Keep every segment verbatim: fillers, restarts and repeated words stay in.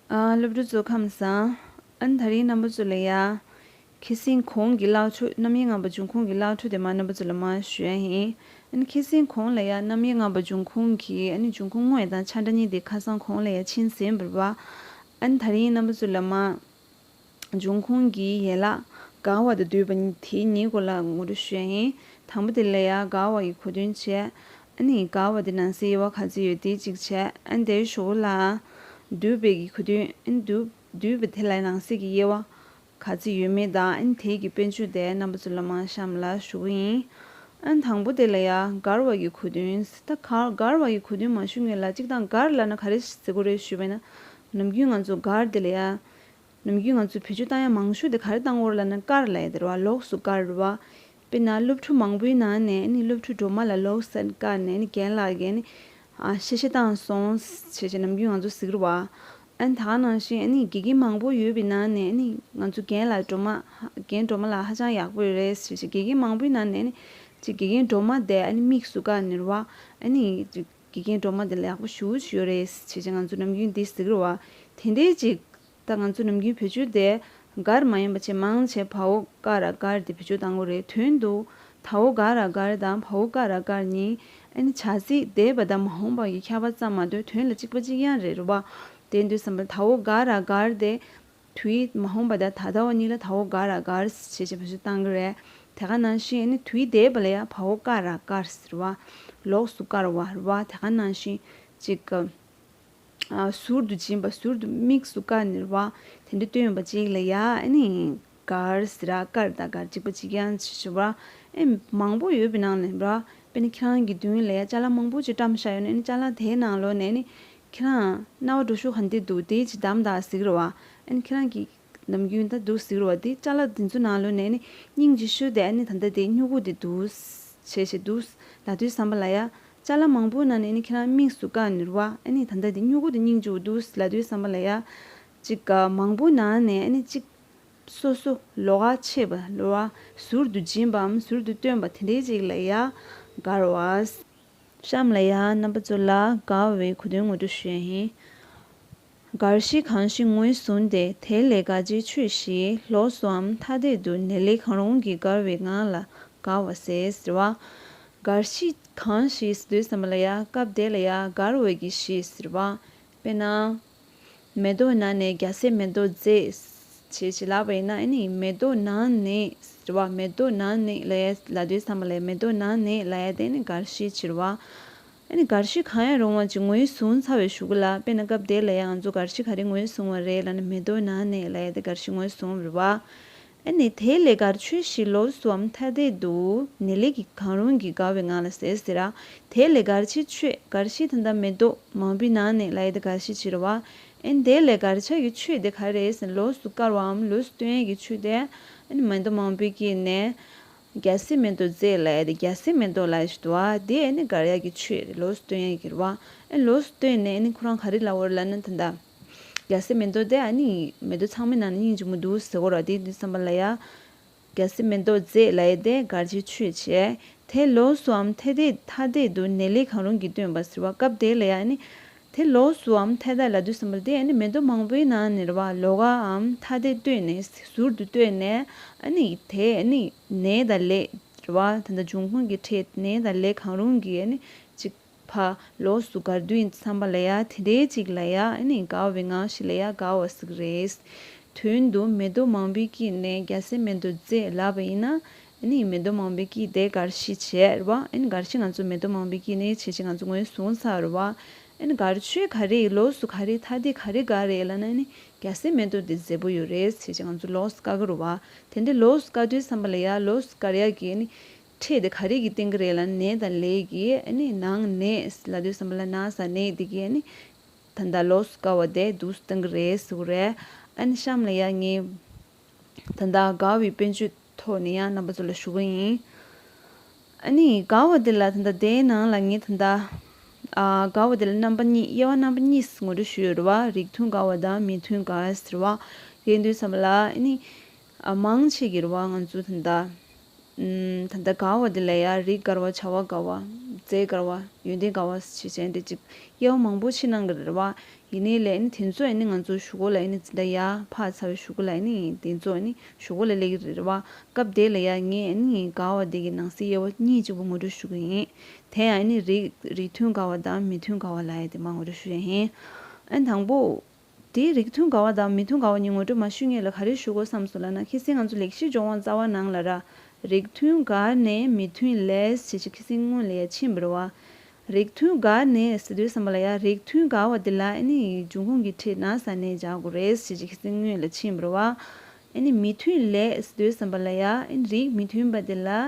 ཨ། སློབ་ཕྲུག་ཚོ་ཁམས་བཟང་། ཨ་ནི་དེ་རིང་རྣམ་པ་ཚོ་ལ་ཡ། ཁ་སང་གོང་གི་བཀླག་འཕྲོད། རྣམ་དབྱེ་ལྔ་པ་འབྱུང་ཁུངས་ཀྱི་བཀླག་འཕྲོད་དེ་མར་རྣམ་པ་ཚོ་ལ་མར་ཞུ་ཡ་ཡིན། ཨ་ནི་ཁ་སང་གོང་ལ་ཡ་རྣམ་དབྱེ་ལྔ་པ་འབྱུང་ཁུངས་ཀྱི། ཨ་ནི་འབྱུང་ཁུངས་དངོས་དང་ཆ་འདྲ་གཉིས་དེ་ཁ་སང་གོང་ལ་ཡ་ཕྱིན་ཟིན་པ་རེད་པ། ཨ་ནི་དེ་རིང་རྣམ་པ་ཚོ་ལ་མར། འབྱུང་ཁུངས་ཀྱི་ཡན་ལག་དགར་བ་དང་བསྡུས་པ་གཉིས། དེ་གཉིས་སྐོར་ལ་ངོ་སྤྲོད་ཞུ་ཡ་ཡིན། དང་པོ་དེ་ལ་ཡ་དགར་བ་ཡི་གོ་དོན་བྱས། ཨ་ནི་དགར་བ་དེ་ནང་གསེས་དབྱེ་བ་ག་ཚོད་ཡོད་དེ་གཅིག་བྱས། ཨ་ནི་དེའི་གཞུག་ལ་བསྡུས་པའི་གི་གོ་དོན། ཨ་ནི་བསྡུས་བསྡུས་པ་དེ་ལ་ནང་གསེས་ཀྱི་དབྱེ་བ་ག་ཚོད་ཡོད་མེད་དང་། ཨ་ནི་དེའི་གི་དཔེ་བརྗོད་དེ་རྣམ་པ་ཚོ་ལ་མར་གཤམ་ལ་ཞུ་གི་ཡིན། ཨ་ནི་དང་པོ་དེ་ལ་ཡ་དགར་བ་ཡི་གོ་དོན། ད་དགར་དགར་བ་ཡི་གོ་དོན་མ་ཞུ་སྔོན་ལ་གཅིག་དང་དགར་ལབ་ན་ག་རེ་ཟེར་དགོས་རེད་ཞུས་པ་ཡིན་ན། ནམ་རྒྱུན་ང་ཚོ་དགར་དེ་ལ་ཡ། ནམ་རྒྱུན་ང་ཚོས་བེད་སྤྱོད་བཏང་ཡ་མང་ཤོས་དེ་ག་རེ་བཏང་གི་ཡོད་རེད་ལབ་ན་དཀར་ལབ་ཡ་དེ་རེད་བ། ལོགས་སུ་དཀར་རེད་བ། དཔེར་ན་སློབ་ཕྲུག་མང་པོའི་ནང་ནས་ནི་སློབ་ཕྲུག་སྒྲོལ་མ་ལ་ལོགས་སུ་དཀར་ནས་ནི་རྒན་ལགས་ཀྱིས་ནི་ཨ་གཤེ་གཤེ་བཏང་སོང་ཞེས་བྱས་ནམ་རྒྱུན་ང་ཚོ་ཟེར་གི་རེད་བ། ཨ་ནི་ད་ག་ནང་བཞིན་ཨ་ནི་དགེ་རྒན་མང་པོ་ཡོད་པའི་ནང་ནས་ནི་ང་ཚོ་རྒན་ལགས་སྒྲོལ་མ་རྒན་སྒྲོལ་མ་ལགས་ཧ་ཅང་ཡག་པོ་རེད་ཞེས་བྱས། དགེ་རྒན་མང་པོའི་ནང་ནས་ནི་ཅིག་དགེ་རྒན་སྒྲོལ་མ་དེ་ཨ་ནི་དམིགས་སུ་བཀར་ནས་རེད་བ། ཨ་ནི་ཅིག་དགེ་རྒན་སྒྲོལ་མ་དེ་ལ་ཡག་པོ་ཞེ་པོ་ཅིག་ཡོད་རེད་ཅེས་བྱས་ང་ཚོ་ནམ་རྒྱུན་འདི་ཟེར་གི་རེད་བ། དེ་འདྲའི་ཅིག་ད་ང་ཚོ་ནམ་རྒྱུན་བེད་སྤྱོད་དེ་དགར་མ་ཡིན་པ་བྱས་མང་ཆེ་བ་འོག་དཀར་དཀར་དེ་བེད་སྤྱོད་བཏང་གི་རེད། དོན་དུ་ད་འོག་དཀར་དཀར་དང་བ་འོག་དཀར་དཀར་གཉིས་ཨ་ནི་བྱ་ཚིག་འདས་པ་དང་མ་འོངས་པ་གི་ཁྱད་པར་ཙམ་མ་གཏོགས་དོན་ལ་གཅིག་པ་གཅིག་རྐྱང་རེད་རེད་བ། དེ་འདུག་བསམ་པ་ད་འོག་དཀར་དཀར་དེ། དུས་མ་འོངས་པ་དང་ད་ལྟ་བ་གཉིས་ལ་ད་འོག་དཀར་དཀར་ཞེས་བྱས་བེད་སྤྱོད་བཏང་གི་རེད། དེ་ག་ནང་བཞིན་ཨ་ནི་དུས་འདས་པ་ལ་ཡང་བ་འོག་དཀར་དཀར་ཟེར་བ། ལོགས་སུ་དཀར་བ་རེད་བ། དེ་ག་ནང་བཞིན་ཅིག་ག་ཨ་ཟུར་དུ་འབྱིན་པ། ཟུར་དུ་དམིགས་སུ་བཀར་ནས་རེད་བ། དེ་འདྲ་སྟོན་པ་ཅིག་ལ་ཡ་ཨ་ནི་དཀར་ཟེར་ར། དཀར་དང་དཀར་གཅིག་པ་གཅིག་རྐྱང་ཞེས་བྱ་བ། ཨེ་མང་པོ་ཡོད་པའི་ནང་ནས་རེད་བ། དཔེར་ན་ཁྱེད་རང་གི་མདུན་ལ་ཡ་ཅ་ལག་མང་པོ་ཅིག་བཀྲམ་བཞག་ཡོད་ན། ཨ་ནི་ཅ་ལག་དེའི་ནང་ལོགས་ནས་ཨ་ནི་ཁྱེད་རང་སྣང་བ་འགྲོ་ཤུགས་ག་འདྲ་འདུག་དེ་ཅིག་བདམས་དང་ཟེར་གི་རེད་བ། ཨ་ནི་ཁྱེད་རང་གི་ནམ་རྒྱུན་ད་འདུག་ཟེར་གི་རེད་བ། དེ་ཅ་ལག་དེ་ཚོ་ནང་ལོགས་ནས་ཨ་ནི་སྙིང་རྗེ་ཤོས་དེ་ཨ་ནི་ད་ལྟ་དེ་སྨྱུ་གུ་དེ་འདུག་བྱས་བྱས་འདུག་ལབ་དུས་ཙམ་པ་ལ་ཡ། ཅ་ལག་མང་པོའི་ནང་ནས་ཨ་ནི་ཁྱེད་རང་དམིགས་སུ་བཀར་ནས་རེད་བ། ཨ་ནི་ད་ལྟ་དེ་སྨྱུ་གུ་དེ་སྙིང་རྗེ་པོ་འདུག་ལབ་དུས་ཙམ་པ་ལ་ཡ། ཅིག་ག་མང་པོའི་ནང་ནས་ཨ་ནི་ཅིག་སོ་སོ་ལོགས་ཀ་ཕྱེ་བ་ལོ་བ། ཟུར་དུ་འབྱིན་པའམ་ཟུར་དུ་སྟོན་པ་དེ་འདྲའི་ཅིག་ལ་ཡ་དགར་བ། གཤམ་ལ་ཡ་རྣམ་པ་ཚོ་ལ་དགར་བའི་གོ་དོན་ངོ་སྤྲོད་ཞུ་ཡ་ཡིན། དགར་གཞི་གང་ཞིག་ངོས་བཟུང་སྟེ། དེ་ལས་དགར་བྱའི་ཆོས་ཤིག་ལོགས་སུའམ་ཐ་དད་དུ་ནེ་ལེ་གང་རུང་གིས་དགར་བའི་ངང་ལ་དགར་བ་ཟེར་ཟེར་བ། དགར་གཞི་གང་ཞིག་ཟེར་དུས་ཙམ་པ་ལ་ཡ། སྐབས་དེ་ལ་ཡ་དགར་བའི་གི་གཞི་ཟེར་བ། དཔེར་ན། མེ་ཏོག་ནང་ནས་རྒྱ་སེ་མེ་ཏོག་མཛེས། ཅེས་ཅིག་ལབ་པ་ཡིན་ན། ཨ་ནི་མེ་ཏོག་ནང་ནས་ཟེར་བ། མེ་ཏོག་ནང་ནས་ལབ་ཡ་ལབ་དུས་ཙམ་པ་ལ་མེ་ཏོག་ནང་ནས་ལབ་ཡ་དེ་ནི་དགར་གཞི་ཅིག་རེད་བ། ཨ་ནི་དགར་གཞི་གང་ཡང་རུང་བ་ཅིག་ངོས་བཟུང་ཚར་བའི་གཞུག་གུ་ལ། དཔེར་ན་སྐབས་དེ་ལ་ཡང་ང་ཚོ་དགར་གཞི་ག་རེ་ངོས་བཟུང་བ་རེད་ལབ་ན། མེ་ཏོག་ནང་ནས་ལབ་ཡ་དེ་དགར་གཞི་ངོས་བཟུང་བ་རེད་བ། ཨ་ནི་དེ་ལས་དགར་ཆོས་ཤིག་ལོགས་སུའམ་ཐ་དད་དུ་ནེ་ལེ་གང་རུང་གིས་དགར་བའི་ངང་ལ་ཟེར་ཟེར་ར། དེ་ལས་དགར་བྱའི་ཆོས། དགར་གཞི་ད་ལྟ་མེ་ཏོག་མང་པོའི་ནང་ནས་ལབ་ཡ་དེ་དགར་གཞི་ཅིག་རེད་བ། ཨ་ནི་དེ་ལས་དགར་བྱ་གི་ཆོས་དེ་ག་རེ་རེད་ཟེར་ན། ལོགས་སུ་དཀར་བའམ་ལོགས་སུ་སྟོན་ཡས་ཀྱི་ཆོས་དེ་ཨ་ནི་མེ་ཏོག་མང་པོའི་དཀྱིལ་ནས་རྒྱ་སེ་མེ་ཏོག་མཛེས་ལབ་ཡ་དེ། རྒྱ་སེ་མེ་ཏོག་ལབ་ཡ་ཞིག་འདུག་བ། དེ་ཨ་ནི་དགར་ཡ་གི་ཆོས་རེད། ལོགས་སུ་སྟོན་ཡས་ཀྱི་རེད་བ། ཨ་ནི་ལོགས་སུ་སྟོན་ནས་ཨ་ནི་ཁོ་རང་ག་རེ་ལབ་པ་རེད་ལབ་ན། ད་ལྟ་རྒྱ་སེ་མེ་ཏོག་དེ་ཨ་ནི་མེ་ཏོག་ཚང་མའི་ནང་ནས་སྙིང་རྗེ་མོ་འདུག་ཟེར་གོ་ར། དེ་དུས་ཙམ་པ་ལ་ཡ། རྒྱ་སེ་མེ་ཏོག་མཛེས་ལབ་ཡ་དེ་དགར་བྱའི་ཆོས་བྱས། དེ་ལོགས་སུའམ་ཐ་དད་ཐ་དད་དུ་ནེ་ལེ་གང་རུང་གིས་སྟོན་པ་ཟེར་བ། སྐབས་དེ་ལ་ཡ་ཨ་ནི་དེ་ལོགས་སུའམ་ཐ་དད་ལབ་དུས་ཙམ་པ་དེ་ཨ་ནི་མེ་ཏོག་མང་པོའི་ནང་ནས་རེད་བ། ལོགས་ཀའམ་ཐ་དད་སྟོན་ནས་ཟུར་དུ་སྟོན་ནས་ཨ་ནི་དེ་ཨ་ནི་ནེ་དང་ལེ་རེད་བ། ད་ལྟ་འབྱུང་ཁུངས་ཀྱི་ཕྲད་ནེ་དང་ལེ་གང་རུང་གིས་ཨ་ནི་ཅིག་ཕར་ལོགས་སུ་དགར་དུས་ཙམ་པ་ལ་ཡ། དེ་འདྲའི་ཅིག་ལ་ཡ་ཨ་ནི་དགར་བའི་ངང་ཞིག་ལ་ཡ་དགར་བ་ཟེར་གི་རེད། དོན་དུ་མེ་ཏོག་མང་པོའི་དཀྱིལ་ནས་རྒྱ་སེ་མེ་ཏོག་མཛེས་ལབ་པ་ཡིན་ན། ཨ་ནི་མེ་ཏོག་མང་པོའི་དཀྱིལ་དེ་དགར་གཞི་བྱས་རེད་བ། ཨ་ནི་དགར་གཞི་ང་ཚོ་མེ་ཏོག་མང་པོའི་དཀྱིལ་ནས་བྱས་བྱས་ང་ཚོ་ངོས་བཟུང་ཚར་རེད་བ། ཨ་ནི་དགར་ཆོས་ག་རེ་ཡིན། ལོགས་སུ་ག་རེ། ཐ་དད་ག་རེ་དགར་རེད་ལབ་ན། ཨ་ནི་རྒྱ་སེ་མེ་ཏོག་དེ་མཛེས་པོ་ཡོད་རེད་ཟེར་བྱས་ང་ཚོ་ལོགས་སུ་དཀར་གི་རེད་བ། དེ་འདྲའི་ལོགས་སུ་དཀར་དུས་ཙམ་པ་ལ་ཡ། ལོགས་སུ་དཀར་ཡ་གི་ཨ་ནི་ཕྲད་དེ་ག་རེ་གིས་སྟོན་གི་རེད་ལབ་ན། ནེ་དང་ལེ་གིས། ཨ་ནི་ནང་ནས་ལབ་དུས་ཙམ་པ་ལ་ནང་ས་ནེ་དེ་གིས་ཨ་ནི་ད་ལྟ་ལོགས་སུ་དཀར་བ་དེ་འདུག་སྟོན་གི་རེད་ཟེར་གི་རེད། ཨ་ནི་གཤམ་ལ་ཡ་ངས་ད་ལྟ་དགར་བའི་དཔེ་བརྗོད་ཐོག་ནས་ཡང་རྣམ་པ་ཚོ་ལ་ཞུ་གི་ཡིན། ཨ་ནི་དགར་བ་དེ་ལ་ད་ལྟ་དེའི་ནང་ལ་ངས་ད་ལྟ་ཨ་དགར་བ་དེ་ལ་རྣམ་པ་གཉིས། དབྱེ་བ་རྣམ་པ་གཉིས་ངོ་སྤྲོད་ཞུས་ཡོད་རེད་བ། རིགས་མཐུན་དགར་བ་དང་མི་མཐུན་དགར་ཟེར་བ། དེ་ཡིན་དུས་ཙམ་པ་ལ་ཨ་ནི་ཨ་མང་ཆེ་གི་རེད་བ། ང་ཚོ་ད་ལྟ་ ད་ལྟ་དགར་བ་དེ་ལ་ཡ་རིགས་དགར་བ། བྱ་བ་དགར་བ། རྫས་དགར་བ། ཡོན་ཏན་དགར་བ་ཞེས་བྱས་འདི་ཅིག་དབྱེ་བ་མང་པོ་ཕྱེ་གནང་གི་རེད་བ། ཡིན་ནའི་ལས་ཨ་ནི་དེ་ཚོ་ཨ་ནི་ང་ཚོ་གཞུག་གུ་ལ་ཨ་ནི་འཛིན་གྲྭ་ཡར་ཕར་ཚར་བའི་གཞུག་གུ་ལ་ཨ་ནི་དེ་ཚོ་ཨ་ནི་གཞུག་གུ་ལ་སླེབས་ཀྱི་རེད་བ། སྐབས་དེ་ལ་ཡ་ངས་ཨ་ནི་དགར་བ་དེ་གི་ནང་གསེས་དབྱེ་བ་གཉིས་གཅིག་པུ་ངོ་སྤྲོད་ཞུ་གི་ཡིན། དེ་ཡང་ཨ་ནི་རིགས་རིགས་མཐུན་དགར་བ་དང་མི་མཐུན་དགར་བ་ལབ་ཡ་དེ་མར་ངོ་སྤྲོད་ཞུ་ཡ་ཡིན། ཨ་ནི་དང་པོ། དེའི་རིགས་མཐུན་དགར་བ་དང་མི་མཐུན་དགར་བ་གཉིས་ངོ་སྤྲོད་མ་ཞུས་སྔོན་ལ་ག་རེ་ཞུ་དགོས་བསམ་སོང་ལབ་ན། ཁ་སང་ང་ཚོ་ལེགས་བཤད་ལྗོན་དབང་རྩ་བ་ནང་ལ་ར། རིགས་མཐུན་དགར་ནས་མི་མཐུན་ལས་ཞེས་ཀྱི་ཁ་སང་སྔོན་ལ་ཡ་ཕྱིན་པ་རེད་བ། རིགས་མཐུན་དགར་ནས་ཟེར་དུས་ཙམ་པ་ལ་ཡ་རིགས་མཐུན་དགར་བ་དེ་ལ་ཨ་ནི་འབྱུང་ཁུངས་ཀྱི་ཕྲད་ན་ས་ནས་སྦྱར་དགོས་རེད་ཞེས་ཀྱི་ཁ་སང་སྔོན་ལ་ཕྱིན་པ་རེད་བ། ཨ་ནི་མི་མཐུན་ལས་ཟེར་དུས་ཙམ་པ་ལ་ཡ་ཨ་ནི་རིགས་མི་མཐུན་པ་དེ་ལ་ཨ་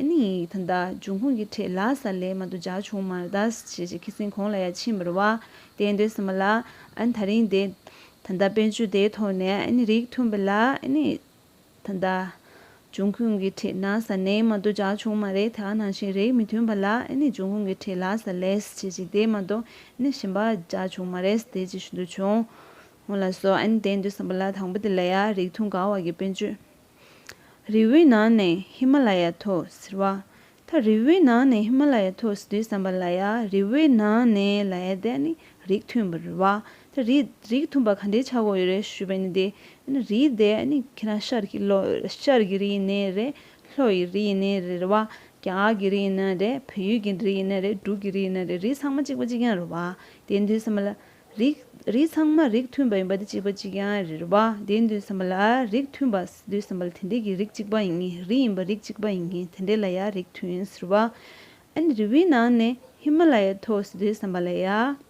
ནི་ད་ལྟ་འབྱུང་ཁུངས་ཀྱི་ཕྲད་ལ་ས་ལས་མ་གཏོགས་སྦྱར་བྱུང་མ་རེད་ད་ཞེས་ཀྱི་ཁ་སང་གོང་ལ་ཡ་ཕྱིན་པ་རེད་བ། དེ་ཡིན་དུས་ཙམ་པ་ལ་ཨ་ནི་ད་རིང་དེ་ད་ལྟ་དཔལ་འབྱོར་དེའི་ཐོག་ནས་ཨ་ནི་རིགས་མཐུན་པ་ལ་ཨ་ནི་ད་ལྟ་འབྱུང་ཁུངས་ཀྱི་ཕྲད་ན་ས་ནས་མ་གཏོགས་སྦྱར་བྱུང་མ་རེད། དེ་ག་ནང་བཞིན་རིགས་མི་མཐུན་པ་ལ་ཨ་ནི་འབྱུང་ཁུངས་ཀྱི་ཕྲད་ལ་ས་ལས་ཞེས་ཀྱི་དེ་མ་གཏོགས་ཨ་ནི་གཞན་པ་སྦྱར་བྱུང་མ་རེད་དེ་ཅིག་ཞུ་འདོད་བྱུང་། འོ་ལགས་སོ། ཨ་ནི་དེ་ཡིན་དུས་ཙམ་པ་ལ་དང་པོ་དེ་ལ་ཡ་རིགས་མཐུན་དགར་བ་གི་དཔལ་འབྱོར། རི་བོའི་ནང་ནས་ཧི་མ་ལ་ཡ་མཐོ་ཟེར་བ། ད་རི་བོའི་ནང་ནས་ཧི་མ་ལ་ཡ་མཐོ་ཟེར་དུས་ཙམ་པ་ལ་ཡ་རི་བོའི་ནང་ནས་ལ་ཡ་དེ་ནི་རིགས་མཐུན་པ་རེད་བ། ད་རིགས་རིགས་མཐུན་པ་ག་འདྲའི་ཆགས་ཀྱི་ཡོད་རེད་ཞུས་པ་ཡིན་ན་དེ་ནི་རི་དེ་ནི་ཁྱེད་རང་ཤར་གྱི་ལྷོ་ཤར་གྱི་རི་ཡིན་ནའི་རེད། ལྷོ་ཡི་རི་ཡིན་ནའི་རེད་བ། རྒྱ་གར་གྱི་རི་ཡིན་ན་རེད། བལ་ཡུལ་གྱི་རི་ཡིན་ན་རེད། འབྲུག་གི་རི་ཡིན་ན་རེད། རི་ཚང་མ་གཅིག་པ་གཅིག་རྐྱང་རེད་བ། དེ་ཡིན་དུས་ཙམ་པ་ལ། རིགས་རིགས་ཚང་མ་རིགས་མཐུན་པ་ཡིན་པ་དེ་གཅིག་པ་གཅིག་རྐྱང་རེད་བ། དེ་ཡིན་དུས་ཙམ་པ་ལ་རིགས་མཐུན་པ་ཟེར་དུས་ཙམ་པ་ལ་དེ་འདྲས་ཀྱི་རིགས་གཅིག་པ་ཡིན་ངེས། རི་ཡིན་པ་རིགས་གཅིག་པ་ཡིན་ངེས། དེ་འདྲས་ལ་ཡ་རིགས་མཐུན་ཟེར་བ། ཨ་ནི་རི་བོའི་ནང་ནས་ཧི་མ་ལ་ཡ་མཐོ་ཟེར་དུས་ཙམ་པ་ལ་ཡ།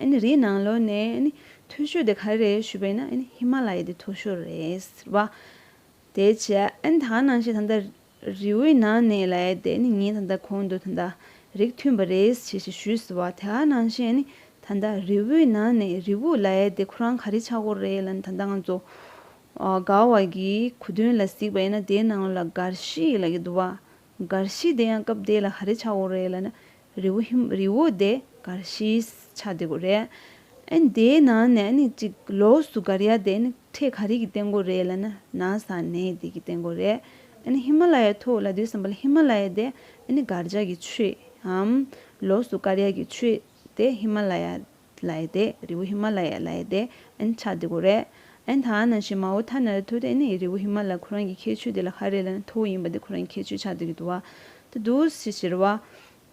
ཨ་ནི་རིའི་ནང་ལོགས་ནས་ཨ་ནི་མཐོ་ཤོས་དེ་ག་རེ་རེད་ཞུས་པ་ཡིན་ན་ཨ་ནི་ཧི་མ་ལ་ཡ་དེ་མཐོ་ཤོས་རེད་ཟེར་བ། དེ་བྱས་ཨ་ནི་ད་ག་ནང་བཞིན་ད་ལྟ་རི་བོའི་ནང་ནས་ལབ་ཡ་དེ་ཨ་ནི་ངས་ད་ལྟ་གོང་དུ་ད་ལྟ་རིགས་མཐུན་པ་རེད་ཞེས་ཞེས་ཞུས་ཟེར་བ། དེ་ག་ནང་བཞིན་ཨ་ནི་ད་ལྟ་རི་བོའི་ནང་ནས་རི་བོ་ལབ་ཡ་དེ་ཁོ་རང་ག་རེ་ཆགས་ཀྱི་ཡོད་རེད་ལབ་ན་ད་ལྟ་ང་ཚོ་ཨ་དགའ་བ་གི་གོ་དོན་ལ་གཟིགས་པ་ཡིན་ན་དེའི་ནང་ལ་གར་ཤིས་ལབ་ཀྱི་འདུག་བ། གར་ཤིས་དེ་ཡང་སྐབས་དེ་ལ་ག་རེ་ཆགས་ཡོད་རེད་ལབ་ན། རི་བོ་ཧི་རི་བོ་དེ་གར་ཤིས་ཆགས་བསྡད་ཡོད་རེད། ཨ་ནི་དེའི་ནང་ནས་ཨ་ནི་ཅིག་ལོགས་སུ་གར་ཡ་དེ་ནི་ཕྲད་ག་རེ་གིས་བསྟན་གྱི་ཡོད་རེད་ལབ་ན་ན་ས་ནས་དེ་གིས་བསྟན་གྱི་ཡོད་རེད། ཨ་ནི་ཧི་མ་ལ་ཡ་མཐོ་ལབ་དུས་ཙམ་པ་ལ་ཧི་མ་ལ་ཡ་དེ་ཨ་ནི་གར་བྱ་གི་ཆོས་འམ་ལོགས་སུ་གར་ཡ་གི་ཆོས་དེ་ཧི་མ་ལ་ཡ་ལབ་ཡ་དེ་རི་བོ་ཧི་མ་ལ་ཡ་ལབ་ཡ་དེ་ཨ་ནི་ཆགས་བསྡད་ཀྱི་ཡོད་རེད། ཨ་ནི་ད་ག་ནང་བཞིན་མའོ་ཐ་ན་ར་ཐུ་དེ་ནི་རི་བོ་ཧི་མ་ལ་ཁོ་རང་གི་ཁྱད་ཆོས་དེ་ལ་ག་རེ་ལབ་ན་མཐོ་བོ་ཡིན་པ་དེ་ཁོ་རང་གི་ཁྱད་ཆོས་ཆགས་བསྡད་ཀྱི་འདུག་བ། ད་འདུག་སེ་ཟེར་བ།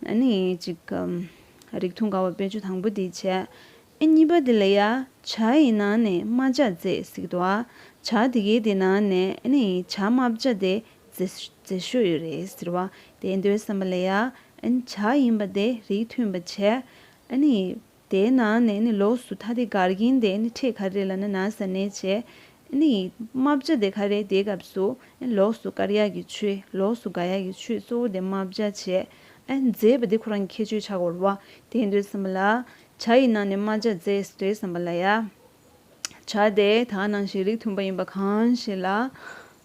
ཨ་ནི་ཅིག་ཨམ། རིགས་མཐུན་དགའ་བ་དཔལ་འབྱོར་དང་པོ་དེ་བྱས། ཨ་གཉིས་པ་དེ་ལ་ཡ་བྱ་ཡི་ནང་ནས་རྨ་བྱ་མཛེས་ཟེར་གྱི་འདུག་བ། བྱ་དེ་གའི་དེ་ནང་ནས་ཨ་ནི་བྱ་རྨ་བྱ་དེ་མཛེས་མཛེས་ཤོས་ཡོད་རེད་ཟེར་བ། དེ་འདོད་བསམ་པ་ལ་ཡ་ཨ་ནི་བྱ་ཡིན་པ་དེ་རིགས་མཐུན་པ་བྱས། ཨ་ནི། དེའི་ནང་ནས་ནི་ལོགས་སུ་ཐ་དད་གར་མཁན་དེ་ནི་ཕྲད་ག་རེ་ལབ་ན་ན་ས་ནས་བྱས། ནི་རྨ་བྱ་དེ་ག་རེ་དེའི་སྐབས་སུ་ནི་ལོགས་སུ་དཀར་ཡག་གི་ཆོས་ལོགས་སུ་དགའ་ཡག་གི་ཆོས་གཙོ་བོ་དེ་རྨ་བྱ་བྱས། ཨ་མཛེས་པ་དེ་ཁོ་རང་གི་ཁྱད་ཆོས་ཆགས་ཀྱི་ཡོད་རེད་བ། དེ་ཡིན་དུས་ཙམ་པ་ལ་བྱ་ཡི་ནང་ནས་རྨ་བྱ་མཛེས་ཟེར་དུས་ཙམ་པ་ལ་ཡ། བྱ་དེ་ད་ག་ནང་བཞིན་རིགས་མཐུན་པ་ཡིན་པ་གང་ཞིག་ལ།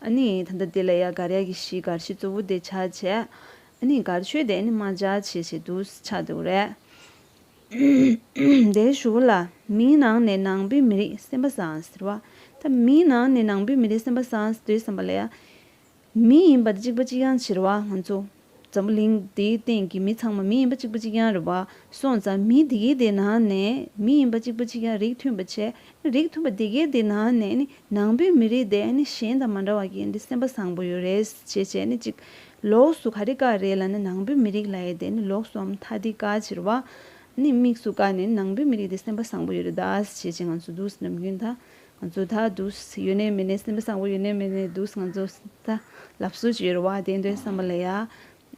ཨ་ནི་ད་ལྟ་དེ་ལ་ཡ་གར་ཡག་གི་གཞི་གར་གཞི་གཙོ་བོ་དེ་བྱ་བྱས། ཨ་ནི་གར་ཆོས་དེ་ཨ་ནི་རྨ་བྱ་བྱས་བྱས་འདུག་ཆགས་འདུག་རེད། དེའི་གཞུག་ལ། མིའི་ནང་ནས་ནང་པའི་མི་རིགས་སེམས་པ་བཟང་ཟེར་བ། ད་མིའི་ནང་ནས་ནང་པའི་མི་རིགས་སེམས་པ་བཟང་ཟེར་དུས་ཙམ་པ་ལ་ཡ། མི་ཡིན་པ་དེ་གཅིག་པ་གཅིག་རྐྱང་ཕྱིར་བ་ང་ཚོ། འཛམ་བུ་གླིང་འདིའི་སྟེང་གི་མི་ཚང་མ་མི་ཡིན་པ་གཅིག་པ་གཅིག་རྐྱང་རེད་བ། སོང་ཙང་མི་དེ་གའི་དེ་ནང་ནས་མི་ཡིན་པ་གཅིག་པ་གཅིག་རྐྱང་རིགས་མཐུན་པ་བྱས། རིགས་མཐུན་པ་དེ་གའི་དེ་ནང་ནས་ནི་ནང་པའི་མི་རིགས་དེ་ནི་གཞན་དང་མ་འདྲ་བ་གི་འདི་སེམས་པ་བཟང་པོ་ཡོད་རེད་ཅེས་བྱས་ནི་གཅིག་ལོགས་སུ་ག་རེ་བཀག་རེད་ལབ་ན་ནང་པའི་མི་རིགས་ལབ་ཡས་དེ་ནི་ལོགས་སུའམ་ཐ་དད་བཀག་ཕྱིར་བ། ནི་དམིགས་སུ་བཀག་ནས་ནང་པའི་མི་རིགས་དེ་སེམས་པ་བཟང་པོ་ཡོད་རེད་ད་ཞེས་བྱས་ང་ཚོ་འདུག་ནམ་རྒྱུན་ད། ང་ཚོ་ད་འདུག་ཡོད་ནའི་མེད་ནའི་སེམས་པ་བཟང་པོ་ཡོད་ནའི་མེད་ནའི་འདུག་ང་ཚོ་ད་ལབ་སྲོལ་ཅིག་ཡོད་རེད་བ། དེ་འདྲའི་བསམ་པ་ལ་ཡ།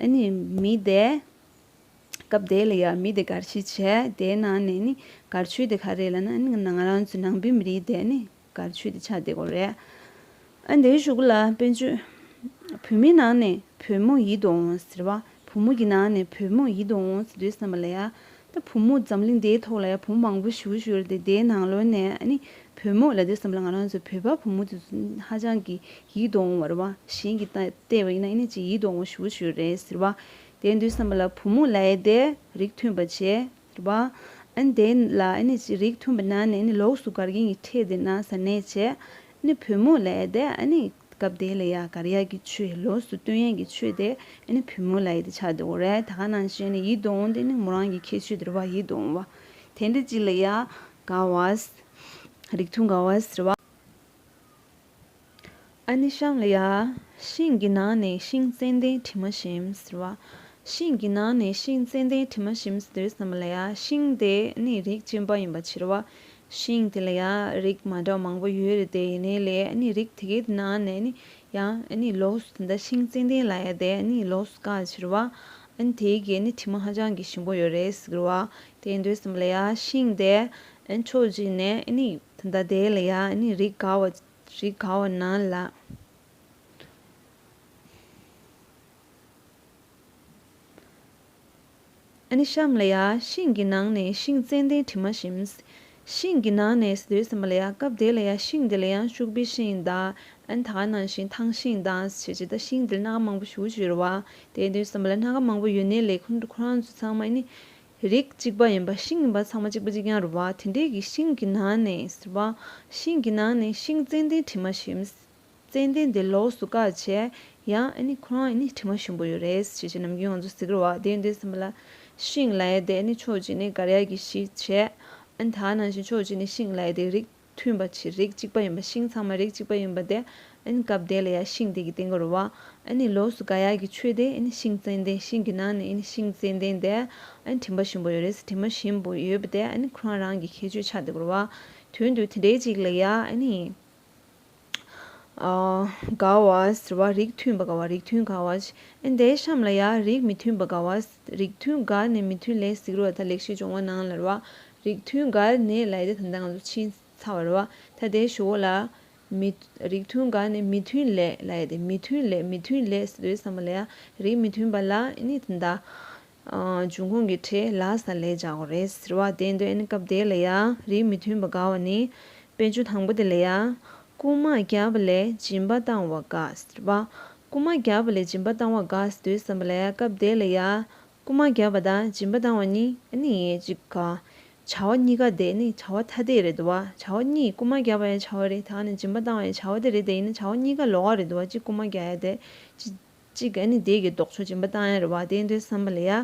ཨ་ནི་མི་དེ། སྐབས་དེ་ལ་ཡ་མི་དེ་གར་ཤི་བྱས་དེའི་ནང་ནས་ནི་གར་ཆོས་དེ་ག་རེ་ལབ་ན་ནི་ང་རང་ཚོ་ནང་པའི་མི་རིགས་དེ་ནི་གར་ཆོས་དེ་ཆགས་བསྡད་ཀྱི་རེད། ཨ་དེའི་གཞུག་ལ་དཔེར་བརྗོད། བུད་མེད་ནང་ནས་བུ་མོ་ཡིད་དུ་འོང་ཟེར་བ། བུ་མོ་གི་ནང་ནས་བུ་མོ་ཡིད་དུ་འོང་ཟེར་དུས་ཙམ་པ་ལ་ཡ། ད་བུ་མོ་འཛམ་གླིང་འདིའི་ཐོག་ལ་ཡ་བུ་མོ་མང་པོ་ཞེ་པོ་ཞིག་ཡོད་རེད་དེ་དེའི་ནང་ལོགས་ནས་ཨ་ནི་བུ་མོ་ལབ་དུས་ཙམ་པ་ལ་ང་རང་ཚོ་བོད་པ་བུ་མོ་དེ་ཚོ་ཧ་ཅང་གི་ཡིད་དུ་འོང་བ་རེད་བ། གཞན་གྱིས་ད་བལྟས་པ་ཡིན་ན་ཨ་ནི་ཅིག་ཡིད་དུ་འོང་བ་ཞེ་པོ་ཞིག་ཡོད་རེད་ཟེར་བ། དེ་དུས་ཙམ་པ་ལ་བུ་མོ་ལབ་ཡས་དེ་རིགས་མཐུན་པ་བྱས་རེད་བ། ཨ་ནི་དེ་ལ་ཨ་ནི་རིགས་མཐུན་པ་ནང་ནས་ཨ་ནི་ལོགས་སུ་གར་མཁན་གྱི་ཕྲད་དེ་ན་ས་ནས་བྱས། ཨ་ནི་བུ་མོ་ལབ་ཡས་དེ་ཨ་ནི་ སྐབས་དེ་ལ་ཡ་གར་ཡག་གི་ཆོས་ལོགས་སུ་སྟོན་ཡག་གི་ཆོས་དེ་ཨ་ནི་བུ་མོ་ལབ་ཡག་དེ་ཆགས་བསྡད་ཡོད་རེད། ད་ག་ནང་བཞིན་ནི་ཡིད་དུ་འོང་དེ་ནི་མོ་རང་གི་ཁྱད་ཆོས་དེ་རེད་བ། ཡིད་དུ་འོང་བ་དེ་འདྲ་ཅིག་ལ་ཡ་དགའ་བ། རིགས་མཐུན་དགའ་བ་ཟེར་བ། ཨ་ནི་གཤམ་ལ་ཡ། ཤིང་གི་ནང་ནས་ཤིང་ཙན་དན་དྲི་མ་ཞིམ་ཟེར་བ། ཤིང་གི་ནང་ནས་ཤིང་ཙན་དན་དྲི་མ་ཞིམ་ཟེར་དུས་ཙམ་པ་ལ་ཡ། ཤིང་དེ་ནི་རིགས་གཅིག་པ་ཡིན་པ་ཕྱིར་བ། ཤིང་དེ་ལ་ཡ་རིགས་མ་འདྲ་བ་མང་པོ་ཡོད་རེད་དེ། ཡིན་ནའི་ལས་ནི་རིགས་དེ་གའི་ནང་ནས་ནི་ཡང་ནི་ལོགས་སུ་ད་ལྟ་ཤིང་ཙན་དན་ལབ་ཡ་དེ་ནི་ལོགས་སུ་བཀག་ཕྱིར་བ། ཨ་ནི་དེ་གའི་ནི་དྲི་མ་ཧ་ཅང་གི་ཞིམ་པོ་ཡོད་རེད་ཟེར་བ། དེ་ཡིན་དུས་ཙམ་པ་ལ་ཡ་ཤིང་དེ་ཨ་ནི་ཕྱོགས་གཅིག་ནས་ནི་ད་ལྟ་དེ་ལ་ཡ་ནི་རིགས་དགའ་བ། རིགས་དགའ་བ་ནང་ལ། ཨ་ནི་གཤམ་ལ་ཡ། ཤིང་གི་ནང་ནས་ཤིང་ཙན་དན་དྲི་མ་ཞིམ། ཤིང་གི་ནང་ནས་ཟེར་དུས་ཙམ་པ་ལ་ཡ། སྐབས་དེ་ལ་ཡ་ཤིང་དེ་ལ་ཡང་ཤུག་པའི་ཤིང་དང་། ཨ་ནི་ད་ག་ནང་བཞིན་ཐང་ཤིང་དང་ཞེས་བྱས། ད་ཤིང་དེ་ལ་སྣ་ཁ་མང་པོ་ཞེ་པོ་ཅིག་ཡོད་རེད་བ། དེ་ཡིན་དུས་ཙམ་པ་ལ་སྣ་ཁ་མང་པོ་ཡོད་ནའི་ལས་ཁོ་ཁོ་རང་ཚོ་ཚང་མ་ཨ་ནི་རིགས་གཅིག་པ་ཡིན་པ། ཤིང་ཡིན་པ་ཚང་མ་གཅིག་པ་གཅིག་རྐྱང་རེད་བ། དེ་འདྲའི་གི་ཤིང་གི་ནང་ནས་ཟེར་བ། ཤིང་གི་ནང་ནས་ཤིང་ཙན་དན་དྲི་མ་ཞིམ། ཙན་དན་དེ་ལོགས་སུ་བཀག་བྱས། ཡང་ཨ་ནི་ཁོ་རང་ཨ་ནི་དྲི་མ་ཞིམ་པོ་ཡོད་རེད་ཞེས་བྱས་ནམ་རྒྱུན་ང་ཚོ་ཟེར་གི་རེད་བ། དེ་ཡིན་དུས་ཙམ་པ་ལ་ཤིང་ལབ་ཡ་དེ་ཨ་ནི་ཕྱོགས་གཅིག་ནས་འགར་ཡག་གི་གཞི་བྱས། ཨ་ནི་ད་ག་ནང་བཞིན་ཕྱོགས་གཅིག་ནས་ཤིང་ལབ་ཡ་དེ་རིགས་མཐུན་པ་བྱས། རིགས་གཅིག་པ་ཡིན་པ། ཤིང་ཚང་མ་རིགས་གཅིག་པ་ཡིན་པ་དེ་ཨ་ནི་སྐབས་དེ་ལ་ཡ་ཤིང་དེ་གི་སྟེང་གི་རེད་བ། ཨ་ནི་ལོགས་སུ་བཀག་ཡག་གི་ཆོས་དེ་ཨ་ནི་ཤིང་ཙན་དན། ཤིང་གི་ནང་ནས་ཨ་ནི་ཤིང་ཙན་དན་དེ་ཨ་ནི་དྲི་མ་ཞིམ་པོ་ཡོད་རེད། དྲི་མ་ཞིམ་པོ་ཡོད་པ་དེ་ཨ་ནི་ཁོ་རང་རང་གི་ཁྱད་ཆོས་ཆགས་བསྡད་ཀྱི་རེད་བ། དོན་དུ་དེ་འདྲའི་ཅིག་ལ་ཡ་ཨ་ནི། ཨ། དགའ་བ་ཟེར་བ། རིགས་མཐུན་པ་དགའ་བ། རིགས་མཐུན་དགའ་བ། ཨ་ནི་དེའི་གཤམ་ལ་ཡ་རིགས་མི་མཐུན་པ་དགའ་བ། རིགས་མཐུན་དགའ་ནས་མི་མཐུན་ལས་ཟེར་གྱི་རེད་བ། ད་ལེགས་བཤད་ལྗོན་དབང་ནང་ལ་རེད་བ། རིགས་མཐུན་དགའ་ནས་ལབ་ཡ་དེ་ད་ལྟ་ང་ཚོ་ཕྱིན་ཚར་བ་རེད་བ། ད་དེའི་གཞུག་གུ་ལ། མི། རིགས་མཐུན་དགའ་ནས་མི་མཐུན་ལས་ལབ་ཡ་དེ། མི་མཐུན་ལས། མི་མཐུན་ལས་ཟེར་དུས་ཙམ་པ་ལ་ཡ། རིགས་མི་མཐུན་པ་ལ་ཨ་ནི་ད་ལྟ། ཨ། འབྱུང་ཁུངས་ཀྱི་ཕྲད་ལ་ས་ལས་སྦྱར་དགོས་རེད་ཟེར་བ། དེ་འདོད་ཨ་ནི་སྐབས་དེ་ལ་ཡ་རིགས་མི་མཐུན་པ་དགའ་བ་ནི། དཔེ་བརྗོད་དང་པོ་དེ་ལ་ཡ། རྐུན་མ་བརྒྱབ་པ་ལས་སྦྱིན་པ་བཏང་བ་དགའ་ཟེར་བ། རྐུན་མ་བརྒྱབ་པ་ལས་སྦྱིན་པ་བཏང་བ་དགའ་ཟེར་དུས་ཙམ་པ་ལ་ཡ། སྐབས་དེ་ལ་ཡ། རྐུན་མ་བརྒྱབ་པ་དང་སྦྱིན་པ་བཏང་བ་གཉིས་ཨ་ནི་ཅིག་ག་བྱ་བ་གཉིས་ཀ་དེ་ནི་བྱ་བ་ཐ་དད་རེད་འདུག་བ། བྱ་བ་གཉིས། རྐུན་མ་བརྒྱབ་པ་ཡང་བྱ་བ་རེད། ད་ནི་སྦྱིན་པ་བཏང་བ་ཡང་བྱ་བ་དེ་རེད་དེ། ཡིན་ན་བྱ་བ་གཉིས་ཀ་ལོགས་ཀ་རེད་འདུག་བ། གཅིག་རྐུན་མ་བརྒྱབ་ཡ་དེ། གཅིག་གཅིག་ཨ་ནི་དེ་གི་ལྡོག་ཕྱོགས་སྦྱིན་པ་བཏང་ཡ་རེད་བ། དེ་འདོད་བསམ་པ་ལ་ཡ།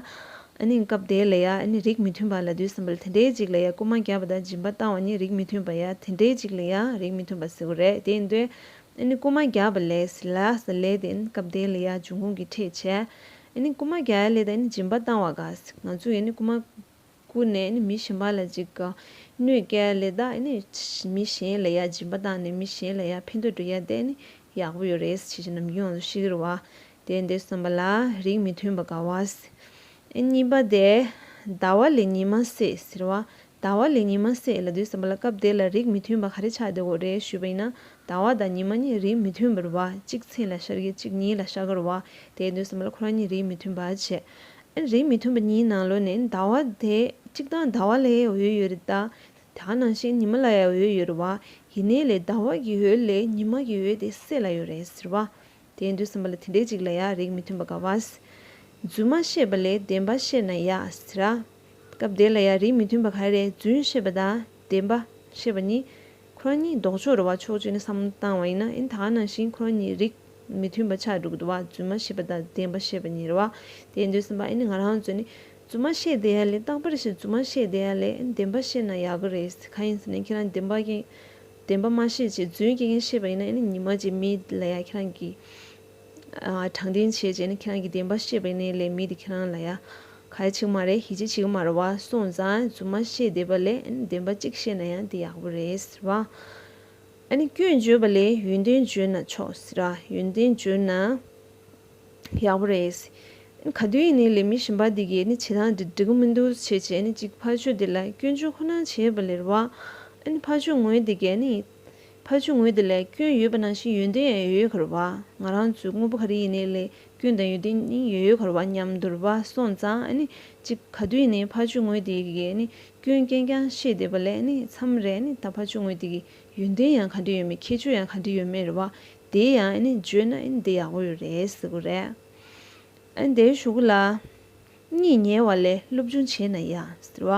ཨ་ནི་སྐབས་དེ་ལ་ཡ་ཨ་ནི་རིགས་མི་མཐུན་པ་ལབ་དུས་བསམ་པ་ལ་དེ་འདྲའི་ཅིག་ལ་ཡ། རྐུན་མ་བརྒྱབ་པ་དང་སྦྱིན་པ་བཏང་བ་གཉིས་རིགས་མི་མཐུན་པ་ཡ། དེ་འདྲའི་ཅིག་ལ་ཡ་རིགས་མི་མཐུན་པ་ཟེར་གི་རེད། དེ་འདོད། ཨ་ནི་རྐུན་མ་བརྒྱབ་པ་ལས་ལ་ས་ལས་དེ་ཨ་ནི་སྐབས་དེ་ལ་ཡ་འབྱུང་ཁུངས་ཀྱི་ཕྲད་བྱས། ཨ་ནི་རྐུན་མ་བརྒྱབ་ཡ་ལས་དེ་ཨ་ནི་སྦྱིན་པ་བཏང་བ་དགའ། ང་ཚོ་ཡ་ཨ་ནི་རྐུན་མ་རྐུ་ནས་ནི་མི་གཞན་པ་ལ་ཅིག་ག་གནོད་སྐྱེལ་ལས་ད་ནི་མི་གཞན་ལ་ཡ་སྦྱིན་པ་བཏང་ནས་མི་གཞན་ལ་ཡ་ཕན་ཐོགས་འགྲོ་ཡ་དེ་ནི་ཡག་པོ་ཡོད་རེད་ཅེས་ནམ་རྒྱུན་ང་ཚོ་ཤེས་ཀྱི་རེད་བ། དེ་འདོད་བསམ་པ་ལ་རིགས་མི་མཐུན་པ་དགའ་བ། ཨེ་གཉིས་པ་དེ། ཟླ་བ་ལས་ཉི་མ་སད་ཟེར་བ། ཟླ་བ་ལས་ཉི་མ་སད་ལབ་དུས་ཙམ་པ་ལ་སྐབས་དེ་ལ་རིགས་མི་མཐུན་པ་ག་རེ་ཆགས་བསྡད་ཡོད་རེད་ཞུས་པ་ཡིན་ན། ཟླ་བ་དང་ཉི་མ་གཉིས་རིགས་མི་མཐུན་པ་རེད་བ། གཅིག་མཚན་ལ་ཤར་གི་གཅིག་ཉིན་ལ་ཤར་གི་རེད་བ། དེ་འདོད་བསམ་པ་ལ་ཁོ་རང་གཉིས་རིགས་མི་མཐུན་པ་བྱས། ཨ་ནི་རིགས་མི་མཐུན་པ་གཉིས་ནང་ལོགས་ནས་ཟླ་བ་དེ་གཅིག་དང་ཟླ་བ་ལ་ཡང་འོད་ཡོད་རེད་ད། དེ་ག་ནང་བཞིན་ཉི་མ་ལ་ཡང་འོད་ཡོད་རེད་བ། ཡིན་ནའི་ལས་ཟླ་བ་གི་འོད་ལས་ཉི་མ་གི་འོད་དེ་སད་ལ་ཡོད་རེད་ཟེར་བ། དེ་ཡིན་དུས་ཙམ་པ་ལ་དེ་འདྲའི་ཅིག་ལ་ཡང་རིགས་མི་མཐུན་པ་དགའ་བ། རྫུན་མ་བཤད་པ་ལས་བདེན་པ་བཤད་ན་ཡག་ཟེར་ར། སྐབས་དེ་ལ་ཡང་རིགས་མི་མཐུན་པ་ག་རེ་རེད། རྫུན་བཤད་པ་དང་བདེན་པ་བཤད་པ་གཉིས། ཁོ་རང་གཉིས་ལྡོག་ཕྱོགས་རེད་བ། ཕྱོགས་གཅིག་ནས་བསམ་བློ་བཏང་བ་ཡིན་ན། ཨ་ནི་ད་ག་ནང་བཞིན་ཁོ་རང་གཉིས་རིགས་མི་མཐུན་པ་ཆགས་འགྲོ་གི་འདུག་བ། རྫུན་མ་བཤད་པ་དང་བདེན་པ་བཤད་པ་གཉིས་རེད་བ། དེ་ཡིན་དུས་ཙམ་པ་ཨ་ནི་ང་རང་ཚོ་ནི་རྫུན་མ་བཤད་བསྡད་ཡ་ལས། རྟག་པར་བཤད། རྫུན་མ་བཤད་བསྡད་ཡ་ལས་ཨ་ནི་བདེན་པ་བཤད་ན་ཡག་གི་རེད། གང་ཡིན་ཟེར་ན་ཁྱེད་རང་བདེན་པ་ཀྱི་བདེན་པ་མ་བཤད་ཅིག་རྫུན་སྐྱེལ་མཁན་བཤད་པ་ཡིན་ན། ཨ་ནི་ཉི་མ་ཅིག་མི་ལ་ཡ་ཁྱེད་རང་གིས་ཨ་དྲང་བདེན་བྱས་བྱས་ནས་ཁྱེད་རང་གིས་བདེན་པ་བཤད་པ་ཡིན་ནའི་ལས་མི་དེ་ཁྱེད་རང་ལ་ཡ་ག་རེ་བྱེད་ཀྱི་མ་རེད། ཡིད་ཆེས་བྱེད་ཀྱི་མ་རེད་བ། སོང་ཙང་རྫུན་མ་བཤད་བསྡད་པ་ལས་ཨ་ནི་བདེན་པ་གཅིག་བཤད་ན་ཡང་དེ་ཡག་པོ་རེད་ཟེར་བ། ཨ་ནི་སྐྱོན་བརྗོད་པ་ལས་ཡོན་ཏན་བརྗོད་ན་ཆོག་ཟེར་ར། ཡོན་ཏན་བརྗོད་ན་ཡག་པོ་རེད། ག་དུས་ཡིན་ནའི་ལས་མི་གཞན་པ་འདི་གིས་ནི་བྱེད་སྟངས་འདི་འགྲིག་གི་མི་འདུག་བྱས་བྱས་ནི་གཅིག་ཕར་ཕྱོགས་འདི་ལ་སྐྱོན་བརྗོད་ཁོ་ན་བྱས་པ་ལས་རེད་བ། ཨ་ནི་ཕར་ཕྱོགས་ངོས་འདི་གིས་ནི་ཕར་ཕྱོགས་ངོས་འདི་ལ་སྐྱོན་ཡོད་པ་ནང་བཞིན་ཡོན་ཏན་ཡང་ཡོད་ཡོད་ག་རེད་བ། ང་རང་ཚོའི་དངོས་པོ་ག་རེ་ཡིན་ནའི་ལས་སྐྱོན་དང་ཡོན་ཏན་གཉིས་ཡོད་ཡོད་ག་རེད་བ། མཉམ་དུ་རེད་བ། སོང་ཙང་ཨ་ནི་གཅིག་ག་དུས་ཡིན་ནའི་ཕར་ཕྱོགས་ངོས་འདི་གིས་ནི་སྐྱོན་རྐྱང་རྐྱང་བཤད་བསྡད་པ་ལས་ནི་མཚམས་རེ་ནི་ད་ཕར་ཕྱོགས་ངོས་འདི་གི་ཡོན་ཏན་ཡང་ག་འདྲ་ཡོད་མེད། ཁྱད་ཆོས་ཡང་ག་འདྲ་ཡོད་མེད་རེད་བ། དེ་ཡང་ཨ་ནི་བརྗོད་ན་ཨ་ནི་དེ་ཡག་པོ་ཡོད་རེད་ཟེར་གི་རེད། ཨ་ནི་དེའི་གཞུག་གུ་ལ། གཉིད་ཉལ་བ་ལས་སློབ་སྦྱོང་བྱས་ན་ཡག་ཟེར་བ།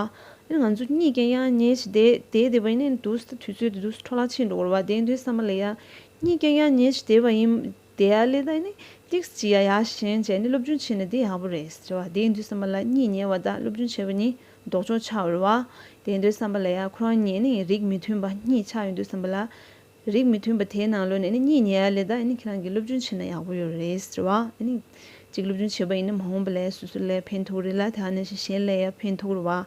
ཨ་ནི་ང་ཚོ་གཉིད་ཀྱང་ཡང་ཉལ་ཞིག་བསྡད་བསྡད་བསྡད་པ་ཡིན་ན་འདུག་སེ་དུས་ཚོད་དེ་འདུག་སེ་འཕྲོ་བརླག་ཕྱིན་འགྲོ་གི་རེད་བ། དེ་ཡིན་དུས་ཙམ་པ་ལ་ཡ། གཉིད་རྐྱང་རྐྱང་ཉལ་ཞིག་བསྡད་པ་ཡིན། བསྡད་ཡ་ལས་ད་ནི་ཏིག་ཙི་ཡ་ཡར་བཞེངས་བྱས་ནས་སློབ་སྦྱོང་བྱས་ན་དེ་ཡག་པོ་རེད་ཟེར་བ། དེ་ཡིན་དུས་ཙམ་པ་ལ་གཉིད་ཉལ་བ་དང་སློབ་སྦྱོང་བྱས་པ་གཉིས་ལྡོག་ཕྱོགས་ཆགས་ཡོད་རེད་བ། དེ་ཡིན་དུས་ཙམ་པ་ལ་ཡ་ཁོ་རང་གཉིས་ནི་རིགས་མི་མཐུན་པ་གཉིས་ཆགས་ཡོང་དུས་ཙམ་པ་ལ། རིགས་མི་མཐུན་པ་དེའི་ནང་ལོགས་ནས་ནི་གཉིད་ཉལ་ཡ་ལས་ད་ནི་ཁྱེད་རང་གིས་སློབ་སྦྱོང་བྱས་ན་ཡག་པོ་ཡོད་རེད་ཟེར་བ། ནི་གཅིག་སློབ་སྦྱོང་བྱས་པ་ཡིན་ན་མ་འོངས་པ་ལ་སོ་སོ་ལ་ཕན་ཐོགས་རེད་ལ། དེ་ནང་བཞིན་གཞན་ལ་ཡ་ཕན་ཐོགས་རེད་བ།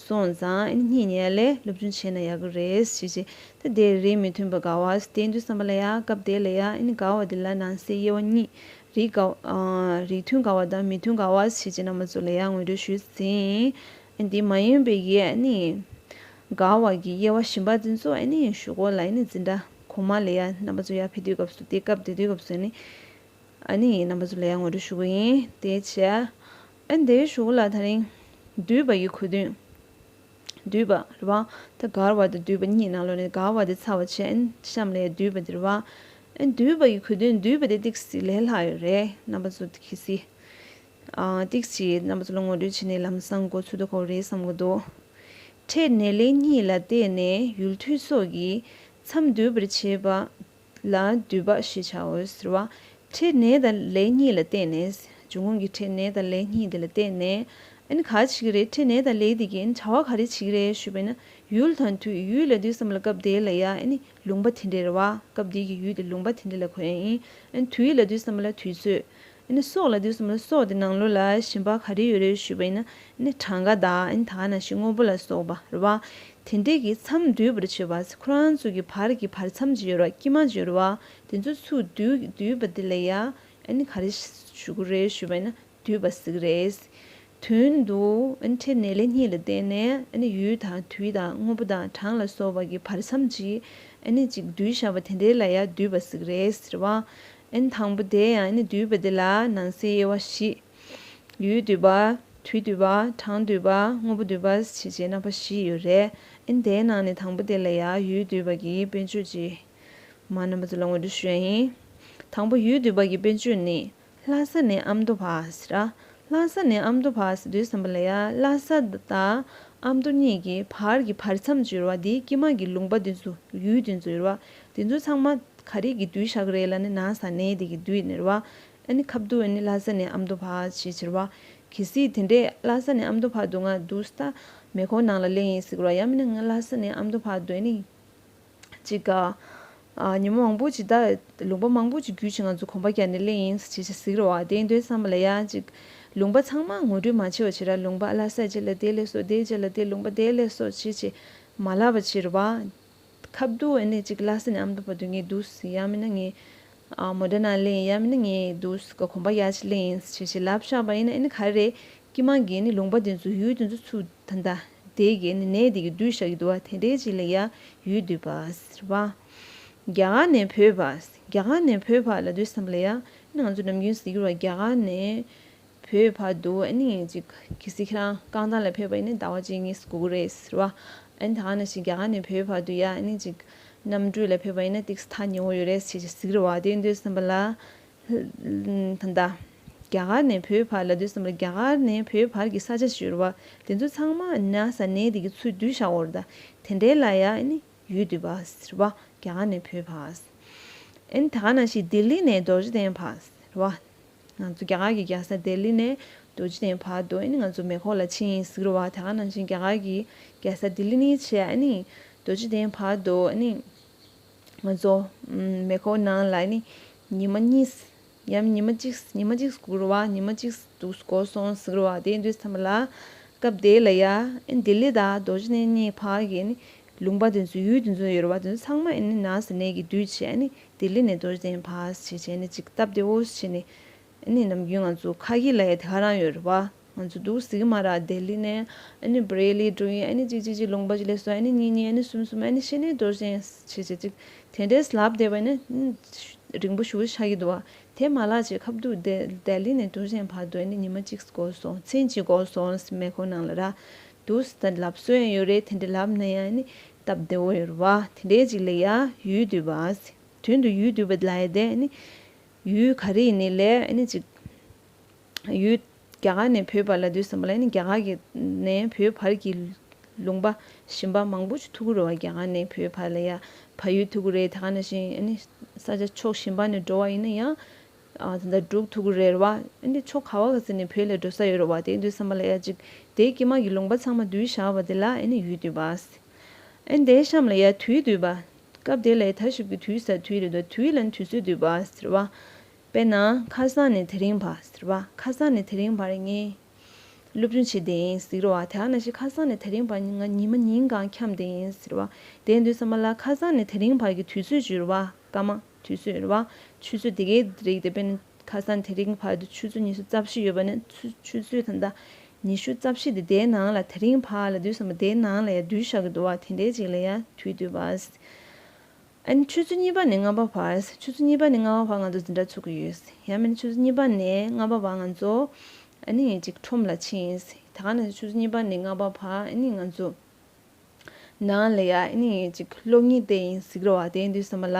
སོང་ཙང་ཨ་ནི་གཉིད་ཉལ་ལས་སློབ་སྦྱོང་བྱས་ན་ཡག་གི་རེད་ཞེས་བྱས། ད་དེ་རིགས་མི་མཐུན་པ་དགའ་བ་དེ་ཡིན་དུས་ཙམ་པ་ལ་ཡ་སྐབས་དེ་ལ་ཡ་ཨ་ནི་དགའ་བ་དེ་ལ་ནང་གསེས་དབྱེ་བ་གཉིས། རིགས་དགའ་ཨ་རིགས་མཐུན་དགའ་བ་དང་མི་མཐུན་དགའ་བ་ཞེས་བྱས་རྣམ་པ་ཚོ་ལ་ཡ་ངོ་སྤྲོད་ཞུས་ཟིན། ཨ་ནི་དེ་མ་ཡིན་པའི་གི་ཨ་ནི་དགའ་བ་གི་དབྱེ་བ་གཞན་པ་དེ་ཚོ་ཨ་ནི་གཞུག་གུ་ལ་ཨ་ནི་འཛིན་གྲྭ་གོང་མ་ལ་ཡ་རྣམ་པ་ཚོ་ཡར་ཕེབས་དུས་སྐབས་སུ་དེ་སྐབས་དེ་དུས་སྐབས་སུ་ཨ་ནི། ཨ་ནི་རྣམ་པ་ཚོ་ལ་ཡང་ངོ་སྤྲོད་ཞུ་གི་ཡིན། དེ་བྱས། ཨ་ནི་དེའི་གཞུག་ལ་དེ་རིང་། འདུས་པ་ཡི་གོ་དོན། འདུས་པ་རེད་བ། ད་དགའ་བ་དང་འདུས་པ་གཉིས་ནང་ལོགས་ནས་དགའ་བ་དེ་ཚར་བ་བྱས། ཨ་ནི་གཤམ་ལ་ཡང་འདུས་པ་དེ་རེད་བ། ཨ་ནི་འདུས་པ་ཡི་གོ་དོན། འདུས་པ་དེ་ཏིག་ཙི་ལས་སླ་ཡོད་རེད། རྣམ་པ་ཚོ་གལ་སྲིད། ཨ་ཏིག་ཙི་རྣམ་པ་ཚོ་ལ་ངོ་སྤྲོད་བྱས་ནས་ལམ་སང་འགོ་ཚུགས་ཐུབ་ཀྱི་རེད་བསམ་གྱི་འདུག་འཕྲད་ནས་ལས་གཉིས་ལ་བརྟེན་ནས་ཡུལ་དུས་སོགས་ཀྱི་མཚམས་འདུས་པར་བྱེད་པ། ལ་འདུས་པ་ཞེས་བྱའོ་ཟེར་བ། འཕྲད་ནས་དང་ལས་གཉིས་ལ་བརྟེན་ནས། འབྱུང་ཁུངས་ཀྱི་འཕྲད་ནས་དང་ལས་གཉིས་དེ་ལ་བརྟེན་ནས། ཨ་ནི་ག་རེ་བྱེད་ཀྱི་རེད། འཕྲད་ནས་དང་ལས་དེ་གིས་ཨ་ནི་བྱ་བ་ག་རེ་བྱེད་ཀྱི་རེད་ཞུས་པ་ཡིན་ན། ཡུལ་དང་དུས། ཡུལ་ལབ་དུས་ཙམ་ལ་སྐབས་དེ་ལ་ཡ་ཨ་ནི་ལུང་པ་དེ་འདྲ་རེད་བ། སྐབས་དེ་གི་ཡུལ་དེ་ལུང་པ་དེ་འདྲ་ལ་གོ་ཡ་ཡིན། ཨ་ནི་དུས་ལབ་དུས་ཙམ་ལ་དུས་ཚོད། ཨ་ནི་སོགས་ལབ་དུས་ཙམ་ལ་སོགས་དེ་ནང་ལོགས་ལ་གཞན་པ་ག་རེ་ཡོད་རེད་ཞུས་པ་ཡིན་ན། ཨ་ནི་གྲངས་ཀ་དང་། ཨ་ནི་ད་ག་ནང་བཞིན་དངོས་པོ་ལ་སོགས་པ་རེད་བ། དེ་འདྲས་ཀྱི་མཚམས་འདུས་པར་བྱེད་པ། ཁོ་རང་ཚོ་གི་བར་གྱི་བར་མཚམས་ཅིག་ཡོད་རེད་བ། དཀྱིལ་མ་ཅིག་ཡོད་རེད་བ། དེ་ཚོ་ཚུར་བསྡུས་བསྡུས་པ་དེ་ལ་ཡ་ཨ་ནི་ག་རེ་ཞུ་གི་རེད་ཞུས་པ་ཡིན་ན། བསྡུས་པ་ཟེར་གི་རེད། དོན་དུ་ཨ་ནི་འཕྲད་ནས་ལས་གཉིས་ལ་བརྟེན་ནས། ཨ་ནི་ཡུལ་དང་དུས་དང་དངོས་པོ་དང་གྲངས་ལ་སོགས་པ་གི་བར་མཚམས་ཅིག་ཨ་ནི་ཅིག་བསྡུས་བཞག་པ་དེ་འདྲའི་ལ་ཡ་བསྡུས་པ་ཟེར་གི་རེད་ཟེར་བ། ཨ་ནི་དང་པོ་དེ་ཡང་ཨ་ནི་བསྡུས་པ་དེ་ལ་ནང་གསེས་དབྱེ་བ་བཞི། ཡུལ་བསྡུས་པ། དུས་བསྡུས་པ། གྲངས་བསྡུས་པ། དངོས་པོ་བསྡུས་པ་ཞེས་བྱས་རྣམ་པ་བཞི་ཡོད་རེད། ཨ་ནི་དེའི་ནང་ནས་དང་པོ་དེ་ལ་ཡ་ཡུལ་བསྡུས་པ་གི་དཔེ་བརྗོད་ཅིག་མར་རྣམ་པ་ཚོ་ལ་ངོ་སྤྲོད་ཞུ་ཡ་ཡིན། དང་པོ་ཡུལ་བསྡུས་པ་གི་དཔེ་བརྗོད་ནི། ལྷ་ས་ནས་ཨ་མདོ་བར་ཟེར། ལྷ་ས་ནས་ཨ་མདོ་བར་ཟེར་དུས་ཙམ་པ་ལ་ཡ་ལྷ་ས་དང་ཨ་མདོ་གཉིས་ཀྱི་བར་གྱི་བར་མཚམས་ཅིག་ཡོད་རེད་བ། དེའི་དཀྱིལ་མ་གི་ལུང་པ་དེ་ཚོ་ཡུལ་དེ་ཚོ་ཡོད་རེད་བ། དེ་ཚོ་ཚང་མ་ག་རེ་གིས་བསྡུས་བཞག་གི་རེད་ལབ་ན། ན་ས་གནས་དེ་གིས་བསྡུས་ནས་རེད་བ། ཨ་ནི་ཁ་བསྡུ་ཨ་ནི་ལྷ་ས་ནས་ཨ་མདོ་བར་ཞེས་བྱ་བ། གལ་སྲིད་དེ་འདྲས་ལྷ་ས་ནས་ཨ་མདོ་བར་དུ་ང་འདུག་སེ་ད་མེ་འཁོར་ནང་ལ་སླེབས་ཡིན་ཟེར་གི་རེད་བ། ཡང་མིན་ན་ང་ལྷ་ས་ནས་ཨ་མདོ་བར་དུ་ཨ་ནི་ཅིག་ག་ཨ་ཉི་མ་མང་པོ་ཅིག་ད་ལུང་པ་མང་པོ་ཅིག་བརྒྱུད་ཅིག་ང་ཚོ་གོམ་པ་རྒྱག་ནས་སླེབས་ཡིན་ཞེས་བྱས་ཟེར་གི་རེད་བ། དེ་ཡིན་དུས་ཙམ་པ་ལ་ཡ་ཅིག་ལུང་པ་ཚང་མ་ངོ་སྤྲོད་མ་བྱས་པ་བྱས་ར། ལུང་པ་ལྷ་ས་རྗེས་ལ་དེ་སླེབས་སོང་། དེ་རྗེས་ལ་དེ་ལུང་པ་དེ་སླེབས་སོང་ཞེས་བྱས་མ་ལབ་པ་བྱས་རེད་བ། ཁ་བསྡུ་ཨ་ནི་ཅིག་ལྷ་ས་ནས་ཨ་མདོ་བར་དུ་ངས་འདུག་སེ། ཡང་མིན་ན་ངས་ཨ་མོ་ཊ་ནང་སླེབས་ཡིན། ཡང་མིན་ན་ངས་འདུག་སེ་གོམ་པ་རྒྱག་ཅིག་སླེབས་ཡིན་ཞེས་བྱས་ལབ་བཞག་པ་ཡིན་ན། ཨ་ནི་ག་རེ་རེད། དཀྱིལ་མ་གི་ནི་ལུང་པ་དེ་ཚོ་ཡུལ་དེ་ཚོ་ཚུར་ད་ལྟ་དེ་གི་ནི་གནས་དེ་གི་བསྡུས་བཞག་གི་འདུག་བ། དེ་འདྲའི་ཅིག་ལ་ཡ་ཡུལ་བསྡུས་པ་ཟེར་བ། རྒྱ་གར་ནས་བོད་བར། རྒྱ་གར་ནས་བོད་བར་ལབ་དུས་ཙམ་པ་ལ་ཡ་ནི་ང་ཚོ་ནམ་རྒྱུན་ཟེར་གྱི་རེད་བ། རྒྱ་གར་ནས་བོད་བར་དུ་ཨ་ནི་ཅིག་གལ་སྲིད་ཁྱེད་རང་རྐང་ཐང་ལ་ཕེབས་པ་ཡིན་ན་ཟླ་བ་གཅིག་གཉིས་འགོར་གྱི་རེད་ཟེར་བ། ཨ་ནི་ད་ག་ནང་བཞིན་རྒྱ་གར་ནས་བོད་བར་དུ་ཡ་ཨ་ནི་ཅིག་གནམ་གྲུ་ལ་ཕེབས་པ་ཡིན་ན་ཏིག་ཙམ་ཐག་ཉེ་བོ་ཡོད་རེད་ཟེར་གྱི་ཟེར་གྱི་རེད་བ། དེ་ཡིན་དུས་ཙམ་པ་ལ། ད་ལྟ་རྒྱ་གར་ནས་བོད་བར་ལབ་དུས་ཙམ་པ་ལ་རྒྱ་གར་ནས་བོད་བར་གྱི་ས་ཆ་ཞིག་ཡོད་རེད་བ། དེ་ཚོ་ཚང་མ་ན་ས་གནས་དེ་གི་ཚུར་བསྡུས་བཞག་ཡོད་རེད་ད། དེ་འདྲའི་ལ་ཡ་ཨ་ནི་ཡུལ་བསྡུས་པ་ཟེར་བ། རྒྱ་གར་ནས་བོད་བར། ཨ་ནི་ད་ག་ནང་བཞིན་ལྡི་ལི་ནས་རྡོ་རྗེ་གདན་བར་ཟེར་བ། ང་ཚོ་རྒྱ་གར་གྱི་རྒྱལ་ས་ལྡི་ལི་ནས་རྡོ་རྗེ་གདན་བར་དུ་ཨ་ནི་ང་ཚོ་མེ་འཁོར་ལ་ཕྱིན་ཡིན་ཟེར་གྱི་རེད་བ། ད་ག་ནང་བཞིན་རྒྱ་གར་གྱི་རྒྱལ་ས་ལྡི་ལི་ནས་བྱས་ཨ་ནི་རྡོ་རྗེ་གདན་བར་དུ་ཨ་ནི་ང་ཚོ་ཨམ་མེ་འཁོར་ནང་ལ་ཨ་ནི་ཉི་མ་གཉིས། ཡང་ཉི་མ་གཅིག་ཉི་མ་གཅིག་འགོར་བ། ཉི་མ་གཅིག་འདུག་འགོར་སོང་ཟེར་གྱི་རེད་བ། དེ་ཡིན་དུས་ཙམ་པ་ལ་སྐབས་དེ་ལ་ཡ་ཨ་ནི་ལྡི་ལི་དང་རྡོ་རྗེ་གདན་གཉིས་བར་གྱི་ཨ་ནི་ལུང་པ་དེ་ཚོ་ཡུལ་དེ་ཚོ་ཡོད་རེད་བ། དེ་ཚོ་ཚང་མ་ཨ་ནི་ན་ས་གནས་ཀྱིས་བསྡུས་བྱས་ཨ་ནི་ལྡི་ལི་ནས་རྡོ་རྗེ་གདན་བར་ཞེས་བྱས་ནས་ཅིག་སྟབས་བདེ་བོ་བྱས་ནས། ཨ་ནི་ནམ་རྒྱུན་ང་ཚོ་ཁ་གི་ལ་ཡ་དེ་ག་རང་ཡོད་རེད་བ། ང་ཚོ་འདུག་ཟེར་གྱི་མ་རེད། ལྡི་ལི་ནས་ཨ་ནི་བི་རེ་ལི་འགྲོ་ཡིན། ཨ་ནི་གཅིག་གཅིག་གཅིག་ལུང་པ་གཅིག་སླེབས་སོང་། ཨ་ནི་གཉིས་གཉིས། ཨ་ནི་གསུམ་གསུམ། ཨ་ནི་ཕྱི་ནས་རྡོ་རྗེ་གདན་བྱས་བྱས་ཅིག་དེ་འདྲས་ལབ་བསྡད་པ་ཡིན་ན་རིང་པོ་ཞེ་པོ་ཆགས་ཀྱི་འདུག་བ། དེ་མ་ལབ་བྱས་ཁ་བསྡུ་ལྡི་ལྡི་ལི་ནས་རྡོ་རྗེ་གདན་བར་དུ་ཨ་ནི་ཉི་མ་གཅིག་འགོར་སོང་། མཚན་གཅིག་འགོར་སོང་མེ་འཁོར་ནང་ལ་ར། འདུག་ཟེར་ལབ་སྲོལ་ཡང་ཡོད་རེད། དེ་འདྲས་ལབ་ན་ཡང་ཨ་ནི་སྟབས་བདེ་བོ་ཡོད་རེད་བ། དེ་འདྲས་ཅིག་ལ་ཡ་ཡུལ་བསྡུས་པ། དོན་དུ་ཡུལ་བསྡུས་པ་ལབ་ཡ་དེ་ཨ་ནི་ཡུལ་ག་རེ་ཡིན་ནའི་ལས་ཨ་ནི་ཅིག་ཡུལ་རྒྱ་གར་ནས་བོད་བར་ལབ་དུས་ཙམ་པ་ལ་ནི་རྒྱ་གར་གྱི་ནས་བོད་བར་གྱི་ ལུང་པ་གཞན་པ་མང་པོ་ཞིག་ཐུག་གི་རེད་བ། རྒྱ་གར་ནས་བོད་བར་ལ་ཡ་བལ་ཡུལ་ཐུག་གི་རེད། དེ་ག་ནང་བཞིན་ཨ་ནི་ས་ཆ་ཕྱོགས་གཞན་པ་ནས་འགྲོ་བ་ཡིན་ན་ཡང་། ཨ་ད་ལྟ་འབྲུག་ཐུག་གི་རེད་བ། ཨ་ནི་ཕྱོགས་ག་བ་ག་ཚོད་ནས་བོད་ལ་འགྲོ་ས་ཡོད་རེད་བ། དེ་དུས་ཙམ་པ་ལ་ཡ་ཅིག་དེའི་དཀྱིལ་མ་གི་ལུང་པ་ཚང་མ་བསྡུས་བཞག་པ་དེ་ལ་ཨ་ནི་ཡུལ་སྡུད་པ། ཨ་ནི་དེའི་གཤམ་ལ་ཡ་དུས་སྡུད་པ། སྐབས་དེ་ལ་ཡ་ད་ཞབས་ཀྱི་དུས་ཟེར་དུས་རེད་དོ། དུས་ལ་ནི་དུས་ཚོད་སྡུད་པ་ཟེར་བ། དཔེར་ན་ཁ་སང་ནས་དེ་རིང་བར་ཟེར་བ། ཁ་སང་ནས་དེ་རིང་བར་ངས་སློབ་སྦྱོང་བྱས་བསྡད་ཡིན་ཟེར་གྱི་རེད་བ། དེ་ག་ནང་བཞིན་ཁ་སང་ནས་དེ་རིང་བར་ང་ཉི་མ་ཉིན་གང་འཁྱམས་བསྡད་ཡིན་ཟེར་བ། དེ་དུས་ཙམ་པ་ལ་ཁ་སང་ནས་དེ་རིང་བར་གྱི་དུས་ཚོད་ཅིག་ཡོད་རེད་བ། སྐར་མ་དུས་ཚོད་ཡོད་རེད་བ། ཆུ་ཚོད་དེ་གའི་རིགས་དེ། དཔེར་ན་ཁ་སང་དེ་རིང་བར་དུ་ཆུ་ཚོད་ཉི་ཤུ་རྩ་བཞི་ཡོད་པ་ནི་ཆུ་ཆུ་ཚོད་ད་ལྟ་ཉི་ཤུ་རྩ་བཞི་དེ་དེའི་ནང་ལ་དེ་རིང་བར་ལབ་དུས་ཙམ་པ་དེའི་ནང་ལ་ཡ་བསྡུས་བཞག་གི་འདུག་བ། དེ་འདྲའི་ཅིག་ལ་ཡ་དུས་སྡུད་པ། ཨ་ནི་ཆུ་ཚོད་གཉིས་པ་ནས་ལྔ་པ་བར། ཆུ་ཚོད་གཉིས་པ་ནས་ལྔ་པ་བར་ང་ཚོ་འཛིན་གྲྭ་ཚུགས་ཀྱི་ཡོད། ཡང་མིན་ཆུ་ཚོད་གཉིས་པ་ནས་ལྔ་པ་བར་ང་ཚོ་ཨ་ནི་ཅིག་ཁྲོམ་ལ་ཕྱིན་ཡིན། ད་ག་ནང་བཞིན་ཆུ་ཚོད་གཉིས་པ་ནས་ལྔ་པ་བར་ཨ་ནི་ང་ཚོ་ནང་ལ་ཡ་ཨ་ནི་ཅིག་གློག་བརྙན་བལྟས་ཡིན་ཟེར་གྱི་རེད་བ། དེ་དུས་ཙམ་པ་ལ་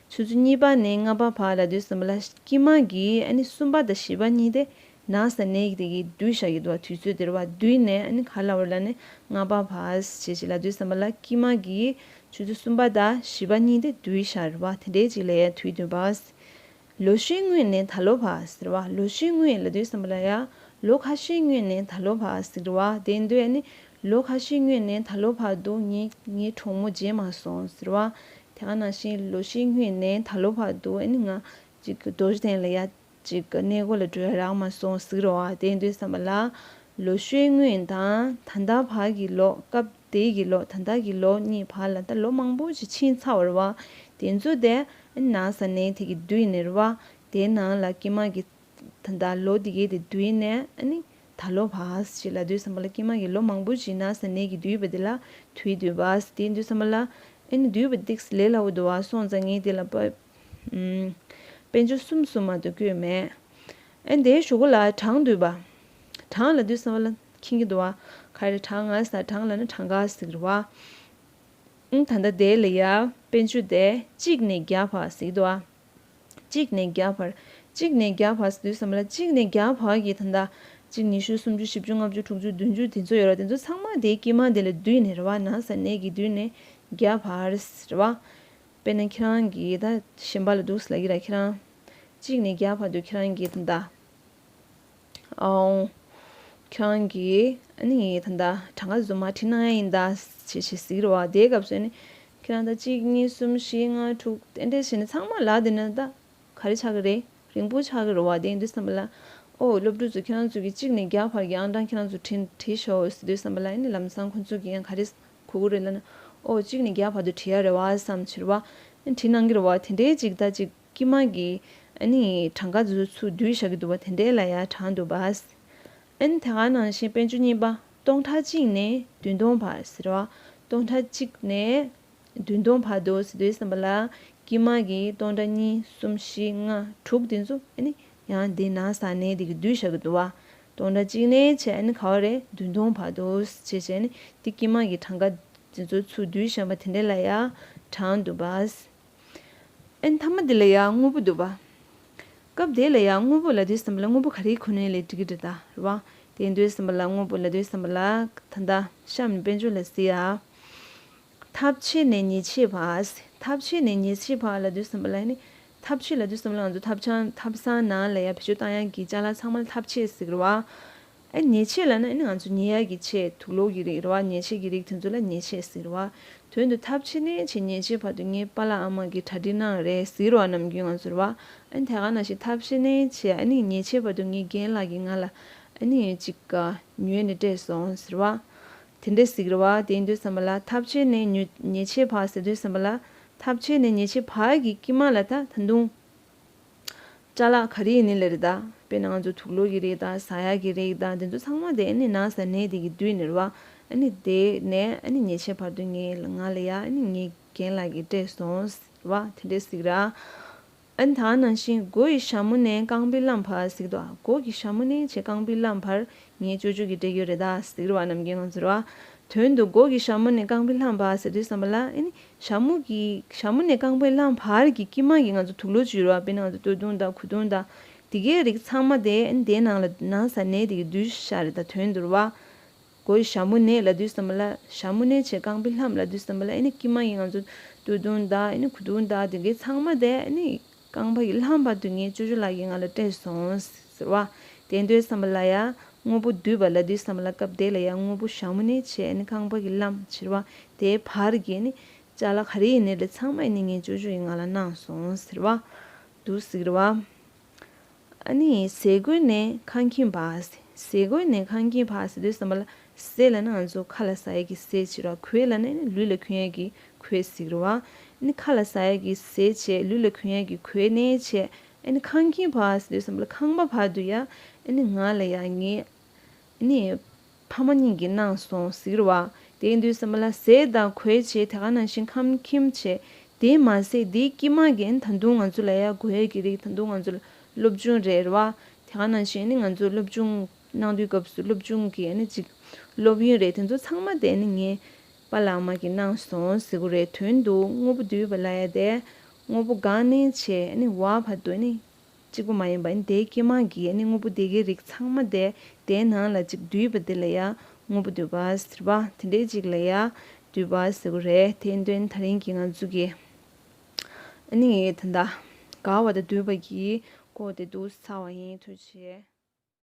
ཆུ་ཚོད་གཉིས་པ་ནས་ལྔ་པ་བར་ལབ་དུས་ཙམ་པ་ལ་དཀྱིལ་མ་གི་ཨ་ནི་གསུམ་པ་དང་བཞི་པ་གཉིས་དེ་ནང་ས་གནས་ཀྱི་དེ་གི་བསྡུས་བཞག་གི་འདུག་བ། དུས་ཚོད་དེ་རེད་བ། བསྡུས་ནས་ཨ་ནི་ག་ལབ་པ་རེད་ལབ་ན་ལྔ་པ་བར་ཞེས་ཞེས་ལབ་དུས་ཙམ་པ་ལ་དཀྱིལ་མ་གི་ཆུ་ཚོད་གསུམ་པ་དང་བཞི་པ་གཉིས་དེ་བསྡུས་བཞག་རེད་བ། དེ་འདྲའི་ཅིག་ལ་ཡ་དུས་སྡུད་པ། ལོ་ཤས་སྔོན་ནས་ད་ལོ་བར་ཟེར་བ། ལོ་ཤས་སྔོན་ལབ་དུས་ཙམ་པ་ལ་ཡ་ལོ་ཁ་ཤས་སྔོན་ནས་ད་ལོ་བར་ཟེར་བ། དེ་འདུག་ཨ་ནི་ལོ་ཁ་ཤས་སྔོན་ནས་ད་ལོ་བར་དུ་ངས་ངའི་གྲོགས་མོ་མཇལ་མ་སོང་ཟེར་བ། དེ་ག་ནང་བཞིན་ལོ་ཤས་སྔོན་ནས་ད་ལོ་བར་དུ་ཨ་ནི་ང་ཅིག་རྡོ་རྗེ་གདན་ལ་ཡ་ཅིག་གནས་སྐོར་ལ་འགྲོ་ཡ་རག་མ་སོང་ཟེར་བ། དེ་འདུག་ཙམ་པ་ལ་ལོ་ཤས་སྔོན་དང་ད་ལྟ་བར་གྱི་ལོ། སྐབས་དེའི་གི་ལོ་ད་ལྟ་གི་ལོ་གཉིས་བར་ལ་ད་ལོ་མང་པོ་ཞིག་ཕྱིན་ཚར་བ་རེད་བ། དེ་ཚོ་དེ་ནང་ས་གནས་དེ་གི་བསྡུས་ནས་རེད་བ། དེའི་ནང་ལ་དཀྱིལ་མ་གི་ད་ལྟ་ལོ་དེ་གའི་དེ་བསྡུས་ནས་ཨ་ནི་ད་ལོ་བར་ཞེས་ལབ་དུས་ཙམ་པ་ལ་དཀྱིལ་མ་གི་ལོ་མང་པོ་ཞིག་ནང་ས་གནས་ཀྱི་བསྡུས་པ་དེ་ལ་དུས་བསྡུས་པ། དེ་འདུག་ཙམ་པ་ལ་ཨ་ནི་བསྡུས་པ་ཏིག་ཙམ་ལས་སླ་བོ་འདུག་བ། སོང་ཙང་ངས་དེ་ལ་པ་ཨུམ། དཔེ་བརྗོད་གསུམ་གསུམ་མ་གཏོགས་བཀོད་མེད། ཨ་ནི་དེའི་གཞུག་གུ་ལ་གྲངས་བསྡུས་པ། གྲངས་ལབ་དུས་ཙམ་པ་ལ་མཁྱེན་གྱི་འདུག་བ། ག་རེ་གྲངས་ང་ས་གྲངས་ལབ་ན་གྲངས་ཀ་ཟེར་གྱི་རེད་བ། ཨང་ད་ལྟ་དེ་ལ་ཡ་དཔེ་བརྗོད་དེ་གཅིག་ནས་བརྒྱ་བར་ཟེར་གྱི་འདུག་ཨ། གཅིག་ནས་བརྒྱ་བར། གཅིག་ནས་བརྒྱ་བར་ཟེར་དུས་ཙམ་པ་ལ་གཅིག་ནས་བརྒྱ་བར་གྱི་ད་ལྟ་གཅིག་ཉི་ཤུ་སུམ་ཅུ་བཞི་བཅུ་ལྔ་བཅུ་དྲུག་ཅུ་བདུན་ཅུ་དེ་ཚོ་ཡོད་ར། དེ་ཚོ་ཚང་མ་དེའི་དཀྱིལ་མ་དེ་ལ་བསྡུས་ནས་རེད་བ། ནང་ས་གནས་ཀྱི་བསྡུས་ནས་བརྒྱ་བར་རེད་བ། དཔེར་ན་ཁྱེད་རང་གིས་ད་གཞན་པ་ལ་འདུག་ཟེར་ལབ་ཀྱི་ར། ཁྱེད་རང་གཅིག་ནས་བརྒྱ་བར་དུ་ཁྱེད་རང་གིས་ད་ལྟ། ཨང་། ཁྱེད་རང་གིས་ཨ་ནི་ད་ལྟ་གྲངས་ཀ་ཚོ་མར་བྲིས་གནང་ཡ་ཡིན་ད་ཅེས་ཅེས་ཟེར་གྱི་རེད་བ། དེའི་སྐབས་སུ་ཨ་ནི་ཁྱེད་རང་ད་གཅིག་གཉིས་གསུམ་བཞི་ལྔ་དྲུག་དེ་འདྲ་བྱས་ནས་ཚང་མ་ལབ་བསྡད་ན་ད་ག་རེ་ཆགས་ཀྱི་རེད། རིང་པོ་ཆགས་ཀྱི་རེད་བ། དེ་ཡིན་དུས་ཙམ་པ་ལ་ཨོ་སློབ་ཕྲུག་ཚོ་ཁྱེད་རང་ཚོ་གིས་གཅིག་ནས་བརྒྱ་བར་གྱི་ཨང་གྲངས་ཁྱེད་རང་ཚོ་བྲིས་བྲིས་ཤོག་ཟེར་དུས་ཙམ་པ་ལ་ཨ་ནི་ལམ་སང་ཁོ་ཚོ་གིས་ཡང་ག་རེ་གོ་གི་རེད་ལབ་ན། ཨོ་གཅིག་ནས་བརྒྱ་བར་དུ་བྲིས་ཡ་རེད་བ་བསམ་བྱས་རེད་བ། ཨ་ནི་བྲིས་གནང་གི་རེད་བ། དེ་འདྲའི་ཅིག་ད་ཅིག་དཀྱིལ་མ་གི་ཨ་ནི་གྲངས་ཀ་དེ་ཚོ་ཚུར་བསྡུས་བཞག་གི་འདུག་བ། དེ་འདྲའི་ལ་ཡ་གྲངས་འདུག་བ། ཨ་ནི་དེ་ག་ནང་བཞིན་དཔེ་བརྗོད་གཉིས་པ་སྟོང་ཕྲག་གཅིག་ནས་བདུན་སྟོང་བར་ཟེར་བ། སྟོང་ཕྲག་གཅིག་ནས་བདུན་སྟོང་བར་དུ་ཟེར་དུས་ཙམ་པ་ལ་དཀྱིལ་མ་གི་སྟོང་ཕྲག་གཉིས་གསུམ་བཞི་ལྔ་དྲུག་དེ་ཚོ་ཨ་ནི་ཡང་དེ་ནང་ས་གནས་དེ་གི་བསྡུས་བཞག་གི་འདུག་བ། སྟོང་ཕྲག་གཅིག་ནས་བྱས་ཨ་ནི་ག་བ་རེད། བདུན་སྟོང་བར་དུ་བྱས་བྱས་ཨ་ནི་དེ་དཀྱིལ་མ་གི་གྲངས་ཀ་དེ་ཚོ་ཚུར་བསྡུས་བཞག་པ་དེ་འདྲ་ལ་ཡ་གྲངས་འདུག་བ། ཨ་ནི་མཐའ་མ་དེ་ལ་ཡ་དངོས་པོ་འདུག་བ། སྐབས་དེ་ལ་ཡ་དངོས་པོ་ལབ་དུས་ཙམ་པ་ལ་དངོས་པོ་ག་རེའི་ཁོ་ནའི་ལས་འགྲིག་གི་རེད་ད་རེད་བ། དེ་ཡིན་དུས་ཙམ་པ་ལ་དངོས་པོ་ལབ་དུས་ཙམ་པ་ལ་ད་ལྟ་གཤམ་ནས་དཔེ་བརྗོད་ལ་གཟིགས་ཡ། ཐབས་ཆེ་ནས་ཉེས་ཆད་བར། ཐབས་ཆེ་ནས་ཉེས་ཆད་བར་ལབ་དུས་ཙམ་པ་ལ་ནི། ཐབས་ཆེ་ལབ་དུས་ཙམ་པ་ལ་ང་ཚོ་ཐབ་ཆང་ཐབ་ཚང་ནང་ལ་ཡ་བེད་སྤྱོད་བཏང་ཡག་གི་ཅ་ལག་ཚང་མ་ལ་ཐབས་ཆེ་ཟེར་གི་རེད་བ། ཨ་ཉེས་ཆད་ལབ་ན་ཨ་ནི་ང་ཚོ་ཉེས་ཡག་གི་ཆད། དུག་ལོག་གི་རིགས་རེད་བ། ཉེས་ཆད་ཀྱི་རིགས་དེ་ཚོ་ལ་ཉེས་ཆད་ཟེར་གི་རེད་བ། དོན་དུ་ཐབས་ཆེ་ནས་ཆེ་ཉེས་ཆད་བར་དུ་ངའི་པཱ་ལགས་ཨ་མ་གིས་གྲ་སྒྲིག་གནང་རེད་ཟེར་གི་རེད་བ། ནམ་རྒྱུན་ང་ཚོ་རེད་བ། ཨ་ནི་དེ་ག་ནང་བཞིན་ཐབས་ཆེ་ནས་ཆེ་ཨ་ནི་ཉེས་ཆད་བར་དུ་ངའི་རྒན་ལགས་ཀྱིས་ང་ལ་ཨ་ནི་ཅིག་ཉོས་ནས་སྤྲད་སོང་ཟེར་བ། དེ་འདྲ་ཟེར་གི་རེད་བ། དེ་ཡིན་དུས་ཙམ་པ་ལ་ཐབས་ཆེ་ནས་ཉོ་ཉེས་ཆད་བར་ཟེར་དུས་ཙམ་པ་ལ་ཐབས་ཆེ་ནས་ཉེས་ཆད་བར་གྱི་དཀྱིལ་མ་ལ་ད་ད་དུང་ཅ་ལག་ག་རེ་ཡིན་ནའི་ལས་རེད་ད། དཔེར་ན་ང་ཚོ་དུག་ལོག་གི་རིགས་དང་ཟ་ཡག་གི་རིགས་དང་དེ་ཚོ་ཚང་མ་དེ་ཨ་ནི་ནང་ས་གནས་དེ་གི་བསྡུས་ནས་རེད་བ། ཨ་ནི་དེ་ནས་ཨ་ནི་ཉེས་ཆད་བར་དུ་ངའི་ང་ལ་ཡ་ཨ་ནི་ངའི་རྒན་ལགས་ཀྱིས་སྤྲད་སོང་ཟེར་བ་དེ་འདྲ་ཟེར་གི་རེད། ཨ་ནི་ད་ནང་བཞིན་སྒོ་ཡི་ཞྭ་མོ་ནས་རྐང་པའི་ལྷམ་བར་ཟེར་གི་འདུག་སྒོ་གི་ཞྭ་མོ་ནས་བྱས་རྐང་པའི་ལྷམ་བར་ངས་ཅོ་ཅོ་གིས་སྤྲད་ཀྱི་ཡོད་རེད་ད་ཟེར་གི་རེད་བ། ནམ་རྒྱུན་ང་ཚོ་རེད་བ། དོན་དུ་སྒོ་གི་ཞྭ་མོ་ནས་རྐང་པའི་ལྷམ་བར་ཟེར་དུས་ཙམ་པ་ལ་ཨ་ནི་ཞྭ་མོ་གི་ཞྭ་མོ་ནས་རྐང་པའི་ལྷམ་བར་གྱི་དཀྱིལ་མ་གི་ང་ཚོ་དུག་ལོག་ཅིག་ཡོད་རེད་བ། དཔེར་ན་ང་ཚོ་སྟོད་ཐུང་དང་གོས་ཐུང་དང་དེ་གའི་རིགས་ཚང་མ་དེ་ཨ་ནི་དེའི་ནང་ལ་ནང་ས་གནས་དེ་གི་བསྡུས་བཞག་རེད་ད། དོན་དུ་རེད་བ། ཞྭ་མོ་ནས་ལབ་དུས་ཙམ་པ་ལ། ཞྭ་མོ་ནས་བྱས་རྐང་པའི་ལྷམ་ལབ་དུས་ཙམ་པ་ལ། ཨ་ནི་དཀྱིལ་མ་གི་ང་ཚོ་སྟོད་ཐུང་དང་ཨ་ནི་གོས་ཐུང་དང་དེ་གའི་ཚང་མ་དེ་ཨ་ནི་རྐང་པ་གི་ལྷམ་བར་དུ་ངའི་ཅོ་ཅོ་ལགས་ཀྱིས་ང་ལ་སྤྲད་སོང་ཟེར་བ། དེ་འདྲ་དུས་ཙམ་པ་ལ་ཡ་དངོས་པོ་བསྡུས་པ་ལབ་དུས་ཙམ་པ་ལ། སྐབས་དེ་ལ་ཡ་དངོས་པོ་ཞྭ་མོ་ནས་བྱས་ཨ་ནི་རྐང་པ་གི་ལྷམ་ཟེར་བ། དེའི་བར་གྱི་ཨ་ནི་ཅ་ལག་ག་རེ་ཡིན་ནའི་རེད། ཚང་མ་ཨ་ནི་ངའི་ཅོ་ཅོ་ཡིས་ང་ལ་གནང་སོང་ཟེར་བ། འདུག་ཟེར་བ། ཨ་ནི་ཟས་གོས་ནས་ཁང་ཁྱིམ་བར། ཟས་གོས་ནས་ཁང་ཁྱིམ་བར་ཟེར་དུས་ཙམ་པ་ལ། ཟས་ལབ་ན་ང་ཚོ་ཁ་ལ་ཟ་ཡས་ཀྱི་ཟས་བྱེད་ར། གོས་ལབ་ན་ཨ་ནི་ལུས་ལ་གོན་ཡས་ཀྱི་གོས་ཟེར་ར་བ། ཨ་ནི་ཁ་ལ་ཟ་ཡས་ཀྱི་ཟས་བྱས། ལུས་ལ་གོན་ཡས་ཀྱི་གོས་ནས་བྱས། ཨ་ནི་ཁང་ཁྱིམ་བར་ཟེར་དུས་ཙམ་པ་ལ་ཁང་པ་བར་དུ་ཡ་ཨ་ནི་ང་ལ་ཡ་ངའི་ཨ་ནི་ཕ་མ་གཉིས་ཀྱིས་གནང་སོང་ཟེར་བ། དེ་ཡིན་དུས་ཙམ་པ་ལ་ཟས་དང་གོས་བྱས། དེ་ག་ནང་བཞིན་ཁང་ཁྱིམ་བྱས། དེ་མ་ཟད་དེའི་དཀྱིལ་མ་གི་ཨ་ནི་ད་དུང་ང་ཚོ་ལ་ཡ་དགོས་ཡས་ཀྱི་རིགས། ད་དུང་ང་ཚོ་ལ་སློབ་སྦྱོང་རེད་ར་བ། དེ་ག་ནང་བཞིན་ཨ་ནི་ང་ཚོ་སློབ་སྦྱོང་གནང་དུས་སྐབས་སུ་སློབ་སྦྱོང་གི་ཨ་ནི་ཅིག་སློབ་ཡོན་རེད། དེ་ཚོ་ཚང་མ་དེ་ཨ་ནི་ངའི་པཱ་ལགས་མ་གིས་གནང་སོང་ཟེར་གྱི་རེད། དོན་དུ་དངོས་པོ་བསྡུས་པ་ལབ་ཡ་དེ་དངོས་པོ་སྒང་ནས་བྱས་ཨ་ནི་བར་བར་དུ་ཨ་ནི་གཅིག་པ་མ་ཡིན་པ། ཨ་ནི་དེའི་དཀྱིལ་མ་གི་ཨ་ནི་དངོས་པོ་དེ་གའི་རིགས་ཚང་མ་དེ་དེའི་ནང་ལ་གཅིག་བསྡུས་པ་དེ་ལ་ཡ་དངོས་པོ་བསྡུས་པ་ཟེར་བ། དེ་འདྲའི་ཅིག་ལ་ཡ་བསྡུས་པ་ཟེར་གྱི་རེད། དེ་དོན་ད་རིང་གི་ང་ཚོ་གི་ཨ་ནི་ད་ལྟ་དགའ་བ་དང་འདོད་པ་གི་སྐོར་དེ་འདུག་སེ་ཚར་བ་ཡིན། ཐུགས་རྗེ་ཆེ།